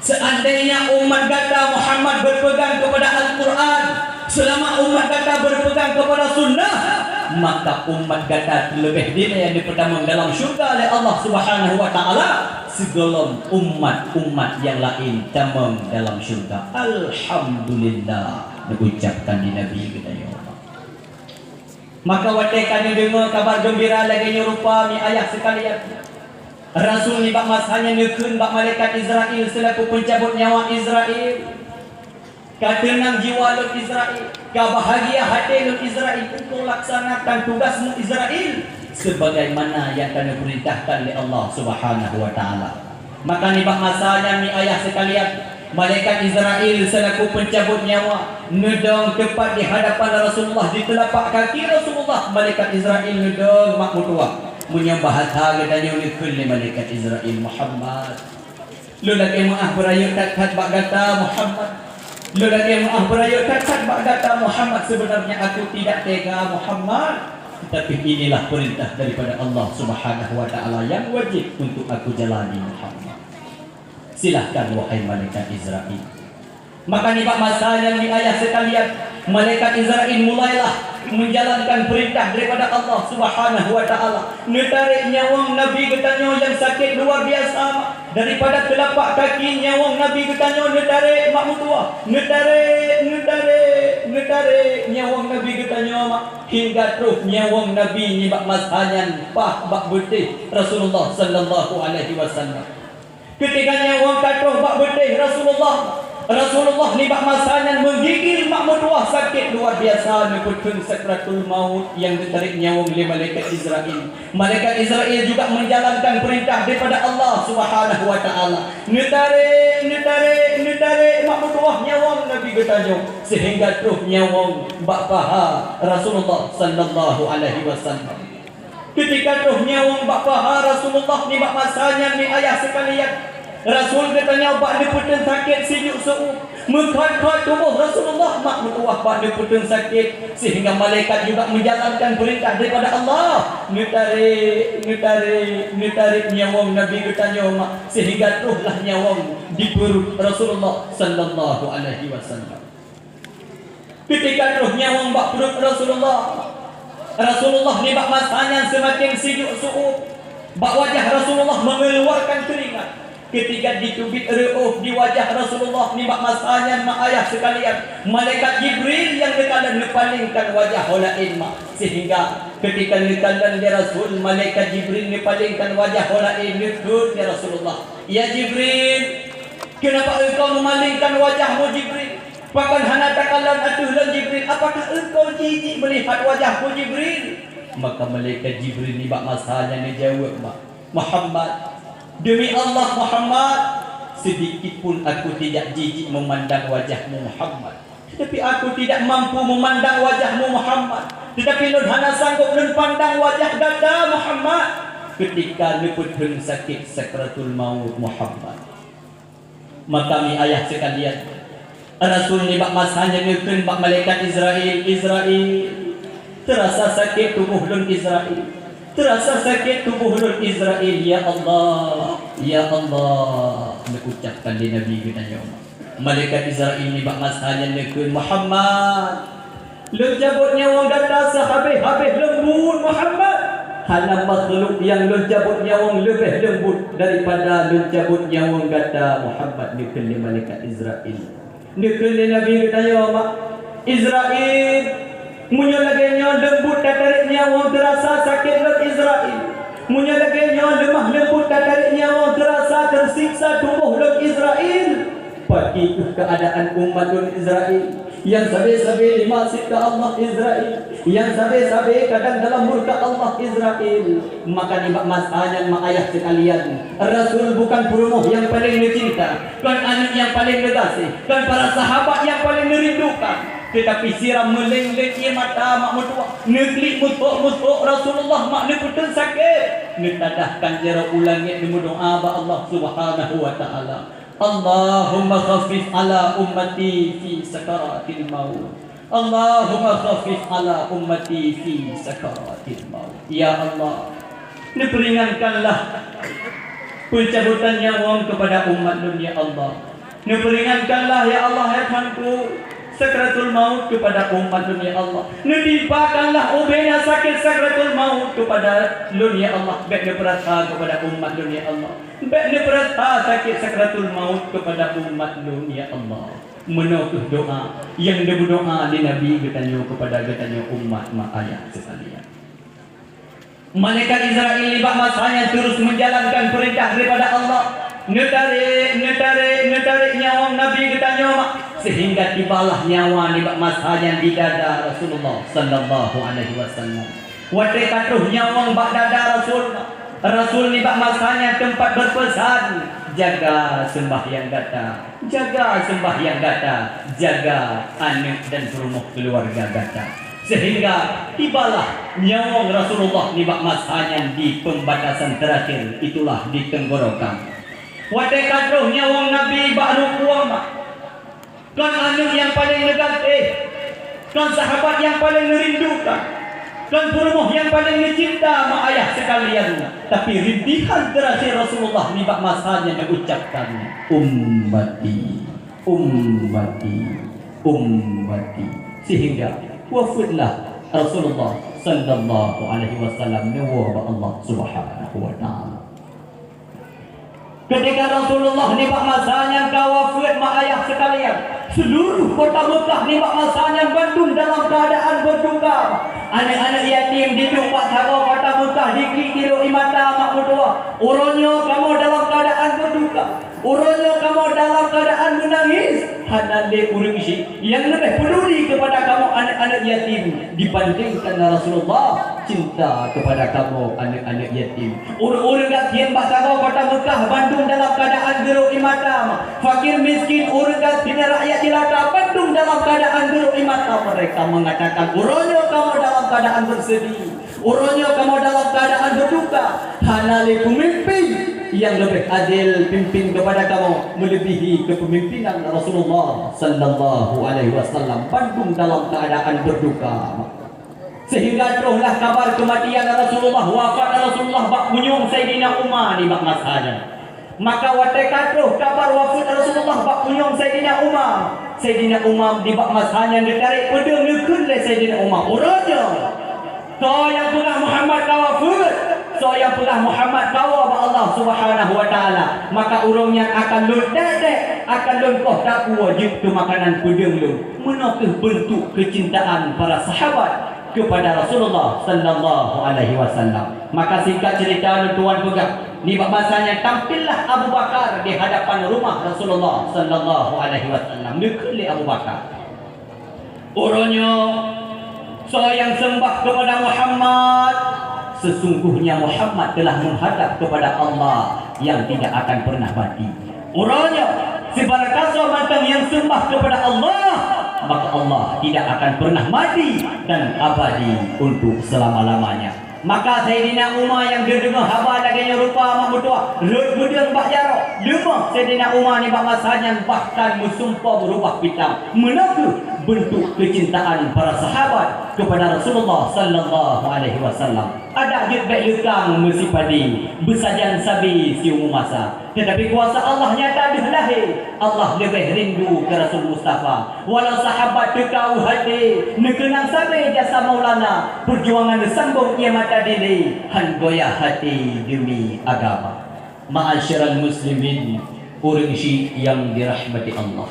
Seandainya umat gata, Muhammad, berpegang kepada Al-Quran, selama umat gata berpegang kepada sunnah, maka umat gata leubeh dilée neupeutamong dalam syurga lé Allah Subhanahu wa Ta'ala, Sigohlom umat-umat nyang laén tamong dalam syeuruga. Alhamdulillah, neuucapkan di Nabi geutanyoe. Maka watée ka neudeungoe kabar geumbira lagée nyoe rupa, mi ayah seukalian, Rasul nibak masa nyan neukheun bak malaikat Izrail seulaku peuncabot nyawa Izrail, "Ka teunang jiwa lôn Izrail, ka bahagia até lôn Izrail, engkau laksanakan tugasmu Izrail, sebagaimana nyang ka neupeurintahkan lé Allah Subhanahu wa Taala." Maka nibak masa nyan, mi ayah seukalian, malaikat Izrail seulaku peuncabot nyawa neudong teupat di hadapan Rasulullah, di teulapak kaki Rasulullah. Malaikat Izrail neudong mak meutuwah. Meunyoe bahasa geutanyoe neukheun lé malaikat Izrail, "Muhammad, lôn lagée meu'ah beurayeuk that-that bak gata, Muhammad. Lôn lagée meu'ah beurayeuk that-that bak gata, Muhammad. Sebenarnya aku tidak tega, Muhammad. Tapi inilah perintah daripada Allah Subhanahu wa Taala yang wajib untuk aku jalani, Muhammad. Silahkan, wahai malaikat Izrail." Maka nibak masa nyan, mi ayah seukalian, malaikat Izrail mulailah menjalankan perintah daripada Allah Subhanahu wa Taala. Neutarek nyawöng Nabi geutanyoe nyang sakét luar biasa, daripada teulapak kaki nyawöng Nabi geutanyoe neutarek mak meutuwah, neutarek, neutarek, neutarek nyawöng Nabi geutanyoe mak, hingga troh nyawöng Nabi nibak masa nyan paih bak beutéh Rasulullah sallallahu alaihi wasallam. Keutika nyawöng ka troh bak beutéh Rasulullah, Rasulullah nibak masa nyan meugigil mak meutuwah, sakét luar biasa, neupeutheun sakratul maut nyang geutarek nyawöng lé malaikat Izrail. Malaikat Izrail juga menjalankan perintah daripada Allah Subhanahu wa Taala. Neutarek, neutarek, neutarek mak meutuwah nyawöng Nabi geutanyoe, sehingga troh nyawöng bak paha Rasulullah sallallahu alaihi wasallam. Keutika troh nyawöng bak paha Rasulullah nibak masa nyan, mi ayah seukalian, Rasul geutanyoe bak neupeutheun sakét sijuek seu-ueb. Meukhot-khot tuboh Rasulullah mak meutuwah bak neupeutheun sakét, sehingga malaikat juga menjalankan perintah daripada Allah. Neutarek, neutarek, neutarek nyawöng Nabi geutanyoe mak, sehingga trohlah nyawöng di peuruet Rasulullah sallallahu alaihi wasallam. Keutika troh nyawöng bak pruet Rasulullah, Rasulullah nibak masa nyan seumaken sijuek seu-ueb. Bak wajah Rasulullah mengeluarkan keuringat. Keutika jiteubiet reuôh di wajah Rasulullah nibak masa nyan, mak ayah seukalian, malaikat Jibril nyang neukalon neupalengkan wajah ho laén mak. Sehingga keutika neukalon lé Rasul, malaikat Jibril neupalengkan wajah ho laén, neukheun lé Rasulullah, "Ya Jibril, kenapa engkau memalingkan wajahmu, Jibril? Pakon hana takalon ateueh lôn, Jibril? Apakah engkau jijik melihat wajahku, Jibril?" Maka malaikat Jibril nibak masa nyan neujaweueb, "Muhammad, demi Allah, Muhammad, sedikit pun aku tidak jijik memandang wajahmu, Muhammad. Tetapi aku tidak mampu memandang wajahmu, Muhammad. Tetapi lôn hana sanggob lôn pandang wajah gata, Muhammad, keutika neupeutheun sakét sakratul maut, Muhammad." Maka mi ayah seukalian, Rasul nibak masa nyan neukheun bak malaikat Izrail, "Izrail, teurasa sakét tuboh lôn, Izrail. Teurasa sakét tuboh lôn, Izrail. Ya Allah, ya Allah," neuucapkan lé Nabi geutanyoe. Malaikat Izrail nibak masa nyan neukheun, "Muhammad, lôn cabot nyawöng gata seuhabéh-habéh leumbut, Muhammad. Hana makhluk nyang lôn cabot nyawöng leubeh leumbut daripada lôn cabot nyawöng gata, Muhammad," neukheun lé malaikat Izrail. Neukheun lé Nabi geutanyoe, "Mak Izrail, meunyoe lagée nyoe leumbut tatarek nyawöng, teurasa sakét lôn, Izrail. Meunyoe lagée nyoe leumah leumbut tatarek nyawöng, teurasa teusiksa tuboh lôn, Izrail. Pati kheueh keuadaan umat lôn, Izrail, nyang sabe-sabe lima cit keu Allah, Izrail, nyang sabe-sabe kadang dalam murka Allah, Izrail." Maka nibak masa nyan, mak ayah seukalian, Rasul bukan peurumoh nyang paleng neucinta, kon aneuëk nyang paleng neugaséh, kon para sahabat nyang paleng neurindukan, teutapi sira meuleng-leng ié mata mak meutuwah, neuklik musok-musok Rasulullah mak neupeutheun sakét, neutadahkan jaroe u langét neumeudoá bak Allah Subhanahu wa Taala. Allahumma khaffif ala ummati fi sakaratil maut. Allahumma khaffif ala ummati fi sakaratil maut. Ya Allah, neupeuringankanlah peucabutan nyawöng keupada umat lôn, ya Allah. Neupeuringankanlah, ya Allah, ya Tuhanku, Sakratul maut kepada umat lôn, ya Allah. Neutimpakanlah ubena sakét sakratul maut kepada lôn, ya Allah. Bék neupeurasa kepada umat lôn, ya Allah. Bék neupeurasa sakét sakratul maut kepada umat lôn, ya Allah. Meunoe kheueh doa nyang neumeudoa lé Nabi geutanyoe kepada geutanyoe umat ma ayah sekalian. Malaikat Israel nibak masa nyan terus menjalankan perintah daripada Allah. Neutarek, neutarek, neutarek nyawöng Nabi geutanyoe mak, sehingga tibalah nyawa nibak masa nyan di dada Rasulullah sallallahu alaihi wasallam. Watée ka troh nyawöng bak dada Rasul, Rasul nibak masa nyan teumpat berpesan, "Jaga sembahyang gata, jaga sembahyang gata, jaga aneuk dan peurumoh keluarga gata." Sehingga tibalah nyawöng Rasulullah nibak masa nyan di pembatasan terakhir, itulah di tenggorokan. Watée ka troh nyawöng Nabi bak rukung, kon aneuk nyang paleng neugaséh, kon sahabat nyang paleng neurindukan, kon peurumoh nyang paleng neucinta ma ayah sekalian, tapi rintihan terakhir Rasulullah nibak masa nyan neuucapkan, "Ummati." Ummati, ummati. Sehingga wafatlah Rasulullah sallallahu alaihi wasallam neuwoe bak Allah Subhanahu wa taala. Ketika Rasulullah nibak masa nyan ka wafat ma ayah sekalian, seluruh kota Mekah nibak masa nyan bandum dalam keadaan berduka. Aneuk-aneuk yatim diduek bak sagoe kota Mekah diklik dilok ie mata mak meutuwah. Uroe nyoe kamoe dalam keadaan berduka. Uroe nyoe kamoe dalam keadaan meunangis, hana lé ureuëng syik nyang leubeh peuduli keupada kamoe aneuk-aneuk yatim dibandingkan Rasulullah cinta keupada kamoe aneuk-aneuk yatim. Ureuëng-ureuëng gasien bak sagoe kota Mekah bandum dalam keadaan geurok ie mata, fakir miskin, ureuëng gasien, rakyat jelata bandum dalam keadaan geurok ie mata. Mereka mengatakan, "Uroe nyoe kamoe dalam keadaan bersedih." Uroe nyoe kamoe dalam keadaan berduka, hana lé peumimpin nyang leubeh adil pimpin keupada kamoe meulebihi kepemimpinan Rasulullah sallallahu alaihi wasallam, bandum dalam keadaan berduka. Sehingga trohlah kabar kematian Rasulullah, wafat Rasulullah bak punyueng Saidina Umar nibak masa nyan. Maka watée ka troh kabar wafeuet Rasulullah bak punyueng Saidina Umar, Saidina Umar nibak masa nyan geutarek peudeueng, neukheun lé Saidina Umar, "Uroe nyoe, soe nyang peugah Muhammad ka wafeuet, soe nyang peugah Muhammad ka woe bak Allah Subhanahu wa Taala, maka ureuëng nyan akan lôn dek-dek, akan lôn koh takue jeuet keu makanan peudeueng lôn." Meunoe kheueh beuntuk keucintaan para sahabat keupada Rasulullah sallallahu alaihi wasallam. Maka singkat cerita, lôn tuan peugah, nibak masa nyan tampillah Abu Bakar di hadapan rumah Rasulullah sallallahu alaihi wasallam. Neukheun lé Abu Bakar, "Uroe nyoe, soe nyang seumbah keupada Muhammad, sesungguhnya Muhammad telah menghadap kepada Allah yang tidak akan pernah mati." Uroe nyoe, sibarakasoe mantong nyang seumbah keupada Allah, maka Allah tidak akan pernah mati dan abadi untuk selama-lamanya. Maka Saidina Umar nyang geudeungoe haba lagée nyoe rupa mak meutuah, rhot beudeueng bak jaroe. Leumah Saidina Umar nibak masa nyan bahkan meusumpom rubah pitam. Meunoe kheueh beuntuk keucintaan para sahabat keupada Rasulullah sallallahu alaihi wasallam. Adak jeuet bék leukang meusipadi, beusajan sabe siumu masa. Teutapi kuasa Allah nyata deuh lahé, Allah leubeh rindu keu Rasul Mustafa. Walau sahabat teuka u haté, neukeunang sabe jasa Maulana, peujuangan neusambong ié mata dilée, han goyah haté deumi agama. Ma'asyiral muslimin, ureuëng syik nyang dirahmati Allah.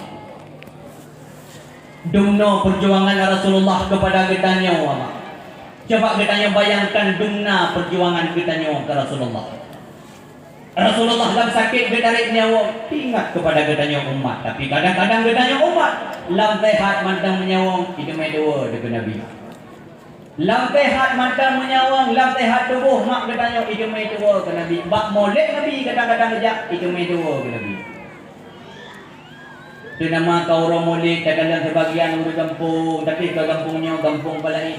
Dumnoe peujuangan Rasulullah keupada geutanyoe, Mak. Coba geutanyoe bayangkan dumna peujuangan geutanyoe keu Rasulullah. Rasulullah lam sakét geutarek nyawöng, ingat keupada geutanyoe umat. Tapi kadang-kadang geutanyoe umat lam seuhat mantong meunyawöng, iteumé dua deungon Nabi. Lam seuhat mantong meunyawöng, lam seuhat tuboh mak geutanyoe, iteumé dua keu Nabi. Bak molek Nabi kadang-kadang geujak, iteumé dua keu Nabi. Teunama ka uroe Maulid, takalon sibagian ureuëng gampông, tapi ka gampông nyoe gampông palaén.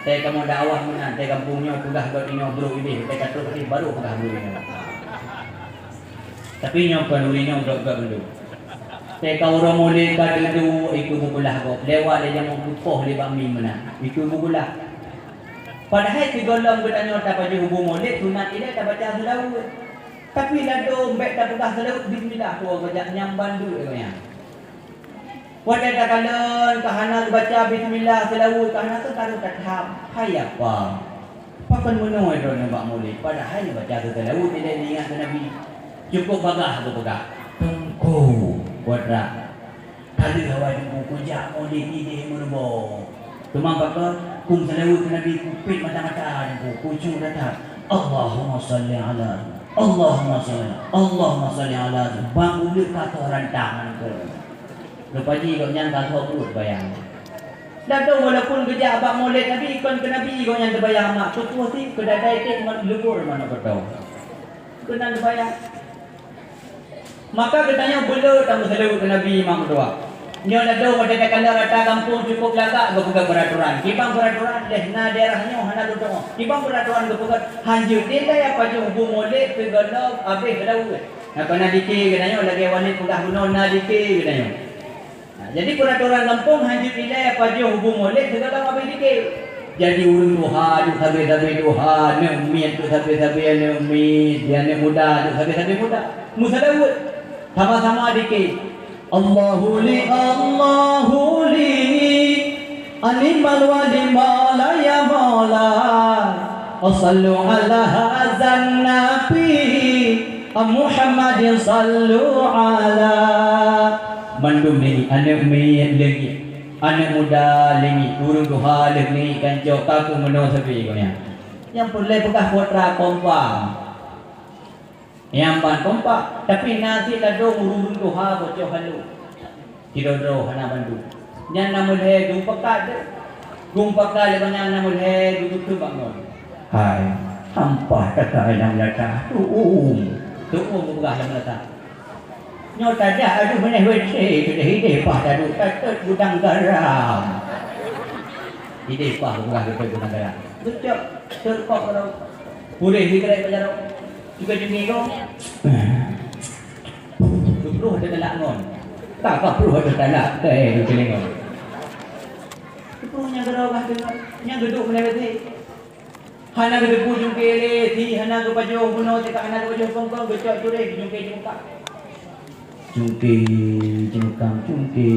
Tée kamoe dakwah meunan, tée gampông nyoe peugah gob inoe brok idéh, tée ka troh idéh barô peugah brok inoe. Tapi nyoe kon ureuëng nyoe gob-gob mandum. Tée ka uroe Maulid ka duek-duek, ikeu bubeulah gob. Lewat lé jamén kupoh lé bak mi meunan, ikeu bubeulah. Padahai sigohlom geutanyoe tapajoh bu Maulid, sunat ilée tabaca seulaweuet. Tapi ladôm bék tapeugah seulaweuet bismillah, peue geujak nyang ban duek nyan. Watèe takalon ka hana geubaca bismillah, seulaweuet ka hana, teuka tatham. Hai apa? Pakon meunoe droeneuh bak mulod, padahai neubaca seulaweuet ilèe neuingat keu Nabi. Cukôp bagaih geupeugah, "Teungku, putra, ka lheueh awai Teungku kujak mulod idéh meuruboh. Teuma pakon, kumeuseulaweuet keu Nabi, kupét mata-mata Teungku, kucok that-that. Allahumma shalli ala, Allahumma shalli, Allahumma shalli ala." Bang uleuk ka toh rantang keu. Rupajih gobnyan ka lhok buet bayang. Ladôm walaupun geujak bak mulod Nabi, kon keu Nabi gobnyan teubayang, mak, peutuah sit keu dadai, ték leubor manok keudroe. Keunan teubayang. Maka geutanyoe beuleueh tameuseulaweuet keu Nabi, mak, meutuah. Nyoe ladôm watèe takalon rata gampông cukôp lagak geupeugah peuratoran. Kiban peuratoran, lheueh na daerah nyoe hana lôn deungö. Kiban peuratoran geupeugah, hanjeuet dilèe pajoh bu mulod sigohlom abéh seulaweuet. Na, kon na dike geutanyoe, lagèe Walid peugah bunoe, na dike geutanyoe. Nah, jadi peuratoran gampông hanjeuet ilèe pajoh bu mulod sigohlom abéh dike. Jadi ureueng tuha duek sabe-sabe tuha, aneuk miet duek sabe-sabe aneuk miet, di aneuk muda duek sabe-sabe muda. Meuseulaweuet, sama-sama dike. Allahu li, Allahu li, animal wali maula ya maula. Sallu ala hazan nabi. Muhammadin sallu ala. Mandum lingiek, aneuk miet lingiek, aneuk muda lingiek, ureueng tuha lheueh lingiek kancok, ka keuh meunoe sabe gobnyan. Nyang peureulèe peugah putra kompa. Nyang ban kompa, tapi na sit ladôm ureueng tuha bocah halo. Sidroe-droe hana bandum. Nyan na meulhèe geupeugah deuh. Geupeugah lé gobnyan na meulhèe geututob bak ngon. Hai, sampah takai lam lata, tu'ueng. Tu'ueng geupeugah lam lata. Nyoe tajak aduh meuneh W C, keudeh idéh paih taduek, tatot gudang garam. Idéh paih geupeugah tatot gudang garam. Geucok, teukok garam. Puréh sigaret bak jaroe. Juga jungke goe. Geuprôh teutalak ngon. Ka, ka prôh teutalak, ka, eh, geuteulingong. Geuprôh nyang keudroe bah deungon, nyang geuduek meuneh beusi. Hana geuteupeue jungke lé, si hana geupajoh bunoe, teuka hana geupajoh kongkong, geucok cureh, jungke jungkam. Jungke, jungkam, jungke,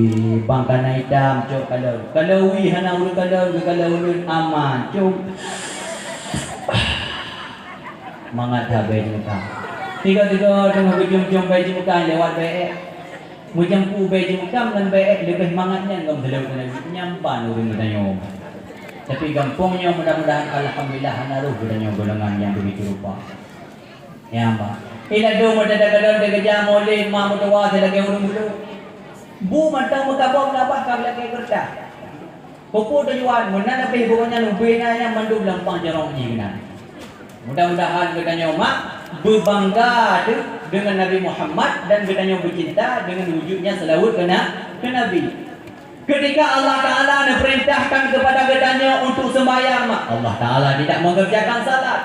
bang kana itam, cok kalon. Kalau wie hana ureueng kalon, geukalon ulôn aman. Cung. Mangat that bèe jimukam. Tiga-tiga teungoh geujom-jom bèe jimukam lewat bèe èk. Meujampu bèe jimukam ngon bèe èk leubeh mangat nyan gom seuleueng keunan nyan ban ureueng geutanyoe. Tapi gampông nyoe mudah-mudahan alhamdulillah hana rôh geutanyoe golongan nyang begitu rupa. Nyan ban. Ila dum meudadak-dadak geuja moleh ma meutuwa silagèe ureueng bulu. Bu mantong meukabông nabah ka lagèe keureutah. Peue-peue tujuan meunan leubeh bunoe nyan ubé na nyang mandum lam pang jaroe jih keunan. Mudah-mudahan geutanyoe mak beubangga teuh deungon Nabi Muhammad dan geutanyoe beucinta deungon wujud nyang seulaweuet keu na-, keu Nabi. Ketika Allah Taala neupeurintahkan keupada geutanyoe untuk seumbahyang, mak, Allah Taala tidak mengerjakan salat.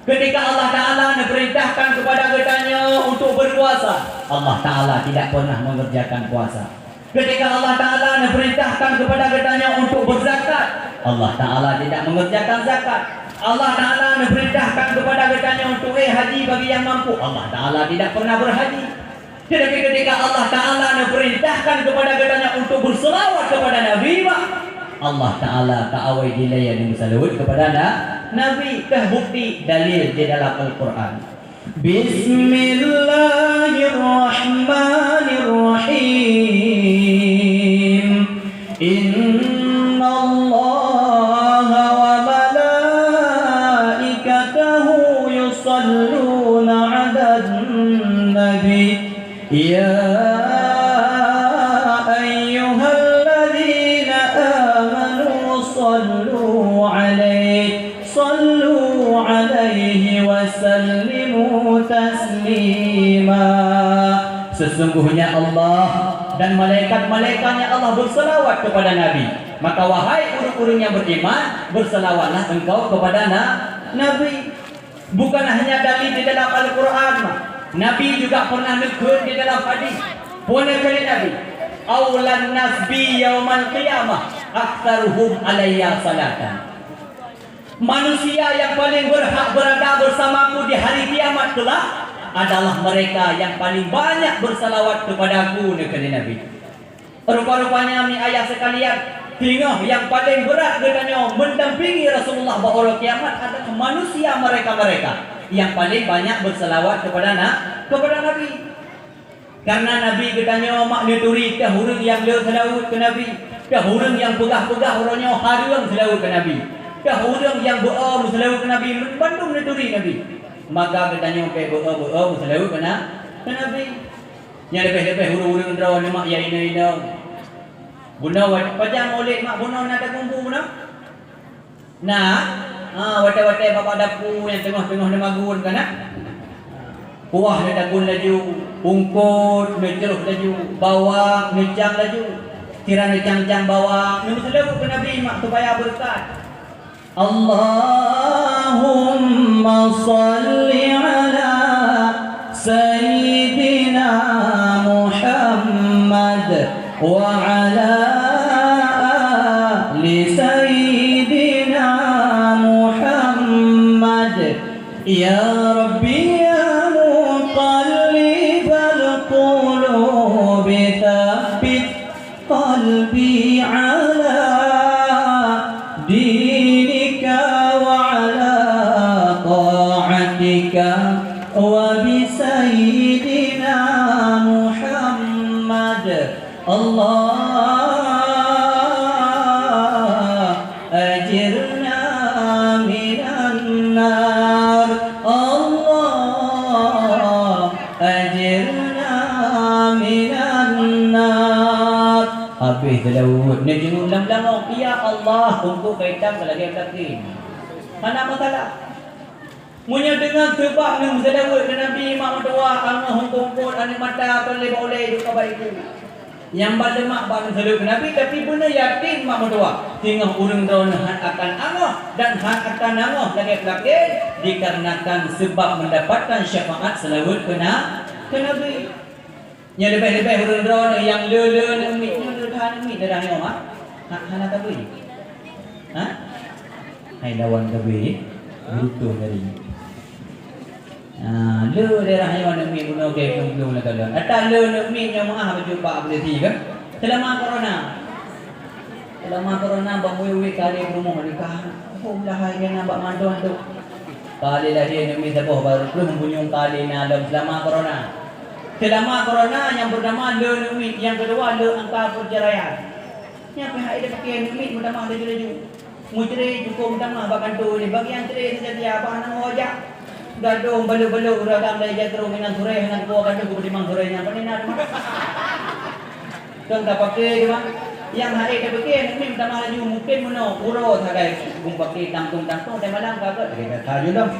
Ketika Allah Taala neupeurintahkan keupada geutanyoe untuk beupuasa, Allah Taala tidak pernah mengerjakan puasa. Ketika Allah Taala neupeurintahkan keupada geutanyoe untuk beuzakat, Allah Taala tidak mengerjakan zakat. Allah Taala neupeurintahkan keupada geutanyoe untuk, eh, haji bagi nyang mampu, Allah Taala tidak pernah berhaji. Tetapi ketika Allah Taala neupeurintahkan keupada geutanyoe untuk beuseulaweuet keupada Nabi, mak, Allah Taala ka awai jih lé nyang meuseulaweuet keupada na-, Nabi. Kah bukti dalil di dalam Al-Quran. Bismillahirrahmanirrahim. Innallaha wa malaikatahu yusalluna 'alan nabi. Ya ayyuhalladzina amanu sallu 'alaihi Sallu 'alaihi wa sallimu taslima. Sesungguhnya Allah dan malaikat-malaikatnya Allah berselawat kepada Nabi. Maka wahai ureueng-ureueng nyang beriman, berselawatlah engkau kepada na-, Nabi. Bukan hanya dalil di dalam Al-Quran, Nabi juga pernah neukheun di dalam hadis. Peue neukheun Nabi, "Aulan nas bi yaumal qiyamah aktsaruhum alayya salatan." Manusia yang paling berhak berada bersamaku di hari kiamat kelak adalah mereka yang paling banyak bersalawat kepadaku, neukheun Nabi. Rupa-rupanya, mi ayah sekalian, singoh nyang paling brat geutanyoe mendampingi Rasulullah bak uroe kiamat adalah manusia mereka-mereka yang paling banyak berselawat kepada na-, kepada Nabi. Karena Nabi geutanyoe mak neuturi teuh ureuëng nyang le seulaweuet keu Nabi, teuh ureuëng nyang peugah-peugah uroe nyoe hareuem seulaweuet keu Nabi, teuh ureuëng nyang beu-o meuseulaweuet keu Nabi, bandum neuturi Nabi. Maka geutanyoe beu-o-beu-o meuseulaweuet keu na-, keu Nabi. Nyang leubeh-leubeh ureuëng-ureuëng droe neumak ya inong-inong. Bunoe wat-, pajan mulod mak bunoe na takumpul bunoe? Na, ha, watée-watée babah dapu nyang teungoh-teungoh neumagun ka na? Kuah neutagun laju, ungkot neucroh laju, bawang neucang laju. Sira neucang-cang bawang, neumeuseulaweuet keu Nabi mak supaya beureukat. Allahumma shalli ala Sayyidina Muhammad wa ala ali Sayyidina Muhammad. Ya Rabbi ya muqallibal qulubi tsabbit qalbi ala dinika wa ala ta'atika wa bi sayyidina Muhammad. Allah ajirna minan nar. Allah ajirna minan nar. Habéh seulaweuet, neujeuet lam langong, "Ya Allah, ungkot kaitam ka lagée plakén." Hana masalah. Meunyoe deungon seubab neumeuseulaweuet keu Nabi mak meutuwah, angoh ungkot-ungkot, aneuk mata kon lé bak ulée duek kaba iku. Nyang ban leumak bak meuseulaweuet keu Nabi, tapi beuneuyakin mak meutuwah, singoh ureuëng droeneuh han akan angoh dan han akan angoh lagée plakén, dikarenakan seubab meundapatkan syafaat seulaweuet keu na-, keu Nabi. Nyan leubeh-leubeh ureuëng droeneuh nyang le-le aneuk miet, nyoe le that aneuk miet daerah nyoe, ha? Ha, hana tabri. Ha? Hai lawan tabri, beruntung tadi. Ha, le daerah nyoe aneuk miet bunoe ke plueng-plueng lagée lôn. Ata le aneuk miet nyoe meuah baju bak polisi kan? Seulama corona. Seulama corona bak murit-murit kali peurumoh dekat. Oh, ulah hai kena bak mantong tu. Kali lahé aneuk miet saboh baru troh bunyong kali na lom seulama corona. Seulama corona nyang peurtama le aneuk miet, nyang keudua le angka peuceraian. Nyang pih hai dipike aneuk miet meutamah laju-laju. Meucre cukôp meutamah bak kantô nyoe, bagian cre seujatia bah na meuwajah. Gadôh balot-balot ureuëng agam dari jatroe minan surée hana kuwoe gadôh keu beutimang surée nyan, pane na teuma. Kon ka pake teuma. Nyang hai dipike aneuk miet meutamah laju, mungken meunoe uroe sagai bung pake tangtong-tangtong, tai malam ka gét, lagée biasa ju dong.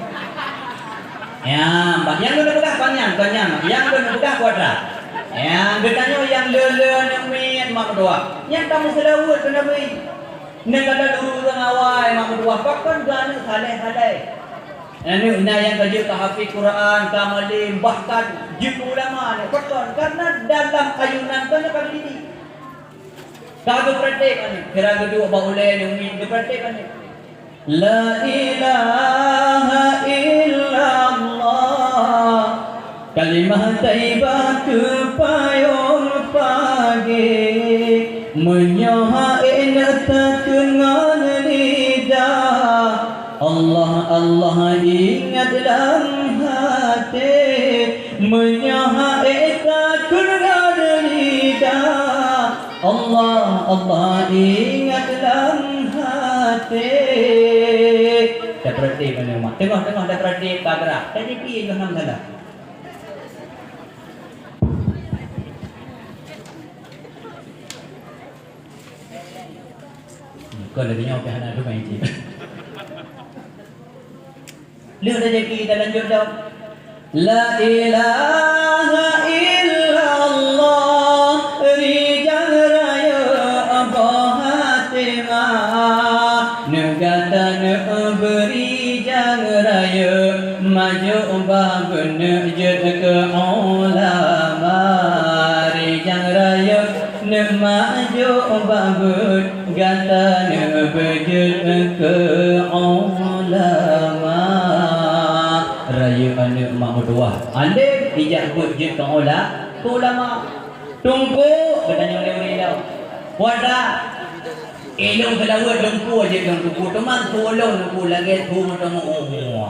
Ya, bah, nyang lôn peugah kon nyan, kon nyan, nyang lôn peugah kuatra. Ya, geutanyoe nyang le-le aneuk miet mak meutuwah. Nyang ka meuseulaweuet keu Nabi. Neukalon ureuëng awai mak meutuwah, pakon keu aneuk saleh-saleh. Aneuk na nyang ka jeuet ka hafiz Quran, ka malem, bahkan jeuet keu ulama nyoe. Pakon? Karena dalam ayunan tanyoe ka geudidik. Ka geupraktek aneuk, kira geuduek bak ulée aneuk miet geupraktek aneuk. La ilaha illallah. Kalimah thaibah keu payong pagée, meunyoe hase neutakheun ngon lidah, Allah, Allah ingat lam até. Meunyoe hase takheun ngon lidah, Allah, Allah ingat lam até. Tapeurati meunyoe mak. Teungoh-teungoh tapeurati ka gerak. Jadi pih yoh nam salah. Kon lagée nyoe pih hana teuma cit. Lheueh tajaki talanjut dong. La ilaha illallah, rijang rayeuk boh até ma. Neugata neubri rijang rayeuk, maju bah beuneuk jeuet keu ulama. Rijang rayeuk neuk maju bah beuet, gata neuk beujeuet keu ulama. Rayeuk aneuk mak meutuwah, além ijak beuet jeuet keu ula-, keu ulama. Teungku, geutanyoe lé ureueng ilong. Puasa. Eh, lôn seulaweuet Teungku, jeuet lôn Teungku. Teuma su lôn Teungku lagèe su meuteumé umu.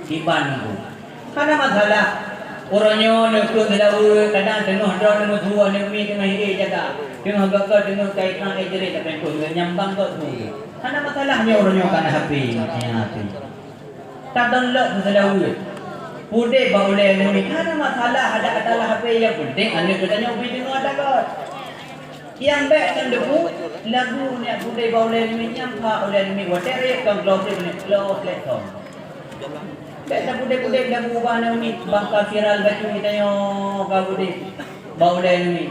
Kiban Teungku. Hana masalah. Uroe nyoe neukheun seulaweuet, kadang teungoh droe neumeusu aneuk miet teungoh hireuen jaga. Teungoh gata teungoh kaitan eh jeuet tapi keu nyambang gata su. Hana masalah nyoe uroe nyoe kana H P, nyan H P. Tadownload seulaweuet. Udeb bak ulèe aneuk miet, hana masalah, adak ata lam H P, nyang penting aneuk geutanyoe bri deungoe ata göt. Nyang bèk ngon debu, lagu nyang udeb bak ulèe aneuk miet nyan, bak ulèe aneuk miet watèe rayek kong glosip nyan, glosip kong. Bèk tapudeb-pudeb lagu bak aneuk miet, bangka viral bacut geutanyoe ka udeb bak ulèe aneuk miet.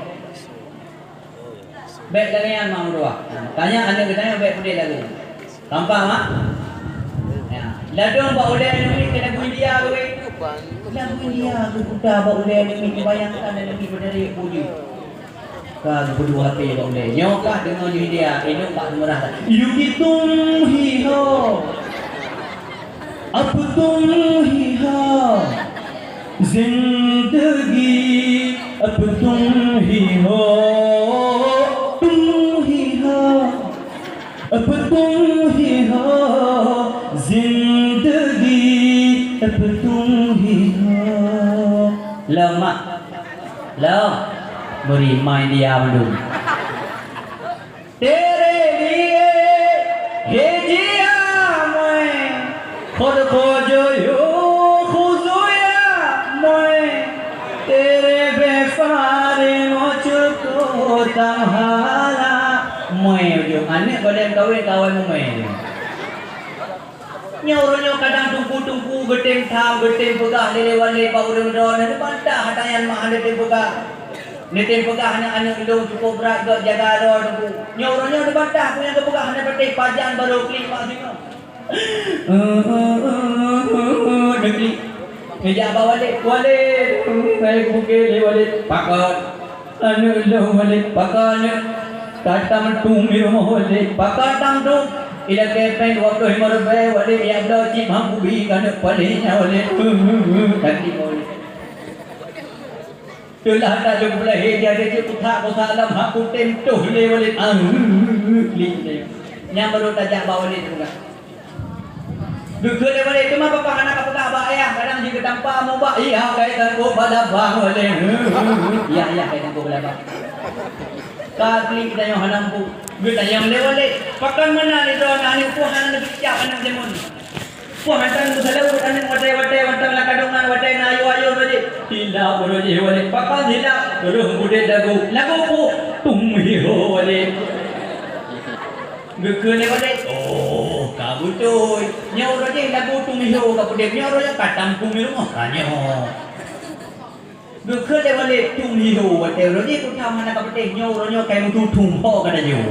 Bèk lagèe nyan, mak meutuah. Tanya aneuk geutanyoe bèk pudeh lagu. Gampang, mak? Ya. Ladôm bak ulèe aneuk miet keu lagu India keu weh. Lagu India keu puta bak ulèe aneuk miet, bayangkan aneuk miet beudari puji. Ka geupeuduek até bak ulèe. Nyoe kah deungoe lagu India, inong bak seumurah dah. Yuki tum hi ho. Ab tum hi ha zindagi, ab tum hi ho, tum hi ha, ab tum hi ho zindagi, ab tum hi ho. Lom, mak. Lom. Bri mai dia mandum. Tere liye he jiya moe, khod khojo yo khuzuya moe, tere bepare mochuko tamhala moe. Ujong aneuk golem kawin kawai moe. Nyoe uroe nyoe kadang teungku-teungku geutem tham, geutem peugah lé-lé walét bak ureueng droe, neubantah ata nyan mak hana tem peugah. Neutem peugah aneuk-aneuk lôn cukup brat gét jaga droe teungku. Nyoe uroe nyoe neubantah peue nyang geupeugah hana patéh pajan barô klik mak singoh. Neuklik. Neujak bak walét, "Walét, hai bukét lé walét." Pakon. Aneuk lôn walét, pakon aneuk. Ka tam tum i rumoh walét, pakon tam tum. Ilakèe pèng dua ploh limong ribèe walét, jak bloe cit meukubi keu aneuk paléng nyan walét. Kaki walét. Teulah that lôn peulahé, jadi cit kutak-kutak lam hak kutem toh lé walét. Ah, klik lé. Nyan baru tajak bak walét peugah. Geukheun lé walét, "Teuma Bapak hana kapeugah bak ayah, kadang jih geutampa mubak." "Iya, kai teungku balabang walét." "Iya, iya, kai teungku balabang." Ka klik geutanyoe hana mampu. Geutanyong lé walét, "Pakon meunan droeneuh aneuk, peue hana neubri jak aneuk jameun? Peue hana meusaleuet aneuk watèe-watèe mantong lam kandongan watèe na ayo-ayo droe jih?" "Silap droe jih walét." "Pakon silap?" "Rhöh udeb lagu." "Lagu peue?" "Tum hi ho walét." Geukheun lé walét, "Oh, ka beutôi. Nyoe uroe jih lagu tum hi ho ka udeb, nyoe uroe nyoe ka tam tum i rumoh ka nyoe." Geukheun lé walét, "Tum hi ho, watèe uroe jih kutam hana ka patéh, nyoe uroe nyoe kai meututum ho ka tajok."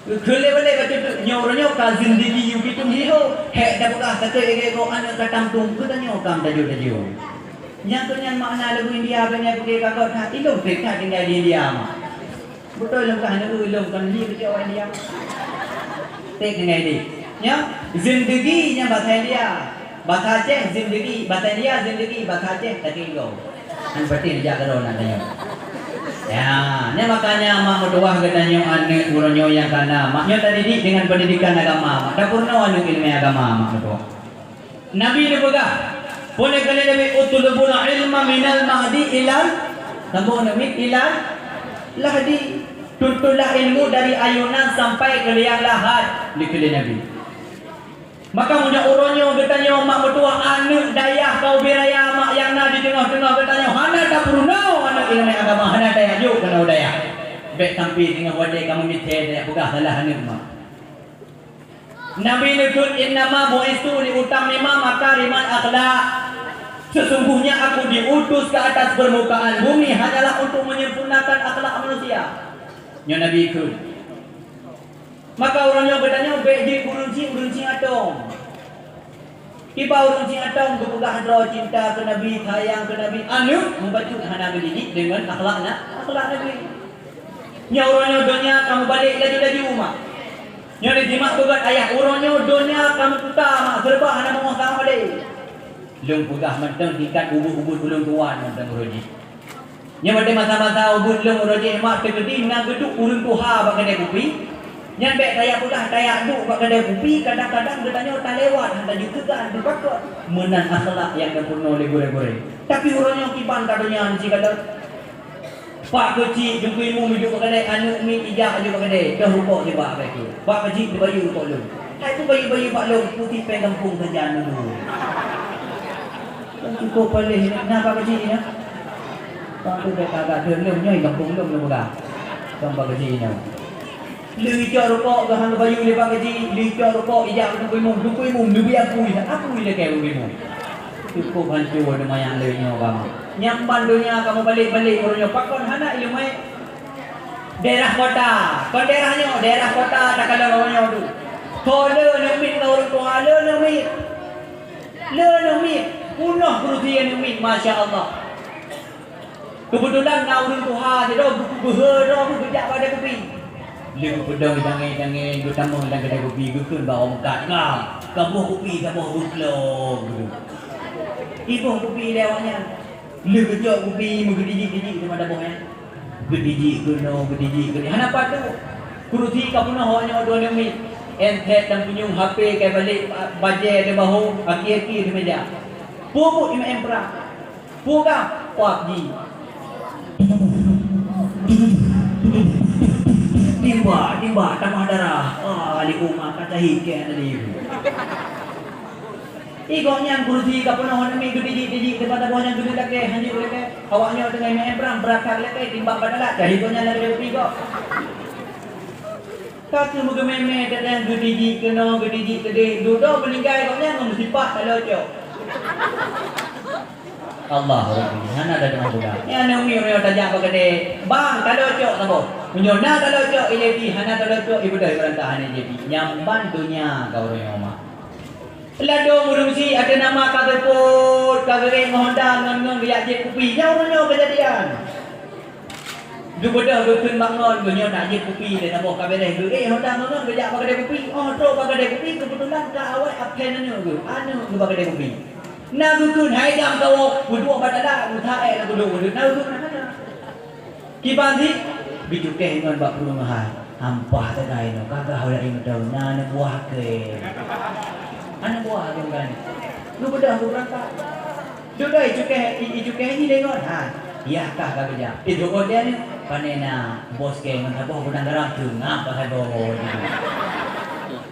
Geukheun lé walét bacut, "Nyoe uroe nyoe ka zindagi yuki tum hi ho, hèk tapeugah sakeue lagèe gob aneuk ka tam tum keu tanyoe kam tajok-tajok." Nyan keuh nyan makna lagu India, bèk nyan pike ka gob that, ilôn trép that tinggai di India, mak. Beutôi lôn peugah, aneuk ulôn kon li beutôi awak India. Ték deungon deh. Nyoe, zindagi nyan bahasa India. Bahasa Aceh zindagi, bahasa India zindagi, bahasa Aceh tatinggo. Kan berarti jak keudroe na tanyoe. Ya, nyan makanya mak meutuah geutanyoe aneuk uroe nyoe nyang kana. Mak nyoe tadidik dengan pendidikan agama, mak. Tapeurunoe aneuk ileumèe agama, mak meutuah. Nabi neupeugah, phon keu lé Nabi, "Utlubul ilma minal mahdi ilal," sambông Nabi, "ilal lahdi." Tuntutlah ilmu dari ayunan sampai keu liang lahat, dikheun lé Nabi. Maka meunyoe uroe nyoe geutanyoe mak meutuah aneuk dayah ka ubé raya mak nyang na di teungoh-teungoh geutanyoe hana tapeurunoe aneuk ileumèe agama, hana tajak jok keunoe dayah. Bèk sampai teungoh watèe kamoe mitai tajak peugah salah aneuk mak. Nabi neukheun, "Innama bu'istu liutammima makarimal akhlak." Sesungguhnya aku diutus ke atas permukaan bumi hanyalah untuk menyempurnakan akhlak manusia. Nyoe Nabi kheun. Maka uroe nyoe geutanyoe bèk jeuet ureueng chik, ureueng chik atong. Kiban ureueng chik atong geupeugah droe cinta keu Nabi, sayang keu Nabi, aneuk meubacut hana geudidik deungon akhlak na, akhlak Nabi. Nyoe uroe nyoe donya ka meubalek laju-laju, mak. Nyoe neusimak beugöt ayah, uroe nyoe donya ka meukuta, mak, seureubah hana beungoh sama lé. Lôn peugah mantong tingkat ubit-ubit ulôn tuan mantong uroe jih. Nyan watèe masa-masa ubeut lôn uroe jih mak teukeudi na geuduek ureueng tuha bak keude kupi. Nyan bèk tajak peugah tajak duek bak keude kupi, kadang-kadang geutanyoe talewat han tajeuet teugan teupakat. Meunan akhlak nyang geupurunoe lé gurèe-gurèe. Tapi uroe nyoe kiban ka donya nyan sikalon. Pak keuchik Teungku Imum jijak bak keude, aneuk miet ijak jijak bak keude, toh rukok sibak bèk keuh. Pak keuchik teubayeue rukok lôn. Hai teubayeue-bayeue bak lôn, putih pèng gampông sajan lôn. Kan cukup paléh nyan, na Pak keuchik nyan? Pak tu bèk tagak deuh lôn nyoe gampông lôn lôn peugah. Kan Pak keuchik nyan. Lheuh icok rukok geuh han geubayeue lé Pak keuchik, lheuh icok rukok ijak keu Teungku Imum, Teungku Imum neubri apui, apui lakèe Teungku Imum. Cukup hancô deuh manyak lé nyoe kamoe. Nyan ban donya kamoe balek-balek uroe nyoe, pakon hana ileumèe? Daerah kota, kon daerah nyoe, daerah kota takalon uroe nyoe tu. Kon le aneuk miet ngon ureueng tuha, le aneuk miet. Le aneuk miet, peunoh keurusi aneuk miet, masya Allah. Keubeutulan na ureueng tuha sidroe geupeubeue droe geujak bak keude kupi. Lheuh geupeudong dangé-dangé geutamong lam keude kupi, geukheun bak awak meukat, "Ngam, saboh kupi, saboh beuklong," geukheun. Iboh kupi lé awak nyan. Lheuh geucok kupi meugeudijik-dijik teuma saboh nyan. Geudijik keunoe, geudijik keunoe. Hana pat tu. Keurusi ka peunoh awak nyoe dua aneuk miet. Handset lam punyueng, H P ka balek, bajèe di bahô, aki-aki di meuja. Peue buet imeum prang? Peue ka? PUBG. Timbak, timbak, tamah darah. Ah, Ali Uma ka syahid keu tadi. Ih, gobnyan keurusi ka peunoh aneuk miet geudijik-dijik, teuma saboh nyan geudeuh lakèe, hanjeuet lakèe. Awak nyoe teungoh imeum prang, beurakat lakèe, timbak bak dalat, syahid gobnyan lam keude kupi gob. Ka keuh meugeumè-mè, kadang geudijik keunoe, geudijik keudeh, dudoe meuninggai gobnyan ngon meusipat talo cok. Allahu Rabbi, hana ada deungon budak. Nyan aneuk miet uroe nyoe tajak bak keude, "Bang, talo cok saboh." Meunyoe na talo cok, ilèe pih, hana talo cok, ibeudôh ibeurangkat hana ilèe pih. Nyan ban donya ka uroe nyoe mak. Ladôm ureueng syiek ateueh nama ka geupot, ka geurek ngon honda ngon, ngon geujak jieb kupi. Nyan uroe nyoe keujadian. Geubeudôh geukheun bak ngon, geuh nyoe na jieb kupi lé saboh ka beureh, geurek honda ngon, ngon geujak bak keude kupi. Óh trok bak keude kupi, keubeutulan ka awai absen aneuk geuh, aneuk geuh bak keude kupi. Na geukheun hai dam kawöh, peuduek bak dalat, geuh that ék na geuduek, geuh na geukheun hana. Kiban jih, geucukéh ngon bak peurumohan. Ampah teuka inoe, ka geuh awai ingat na aneuk buah keu. Aneuk buah keu kan. Geubeudôh geubeurangkat. Dudoe icukéh, i-, icukéh jih lé ngon. Ha, yah kah ka geujak. Idroe dia ni, pane na bos kèe ngon saboh gudang garam teungab ka saboh.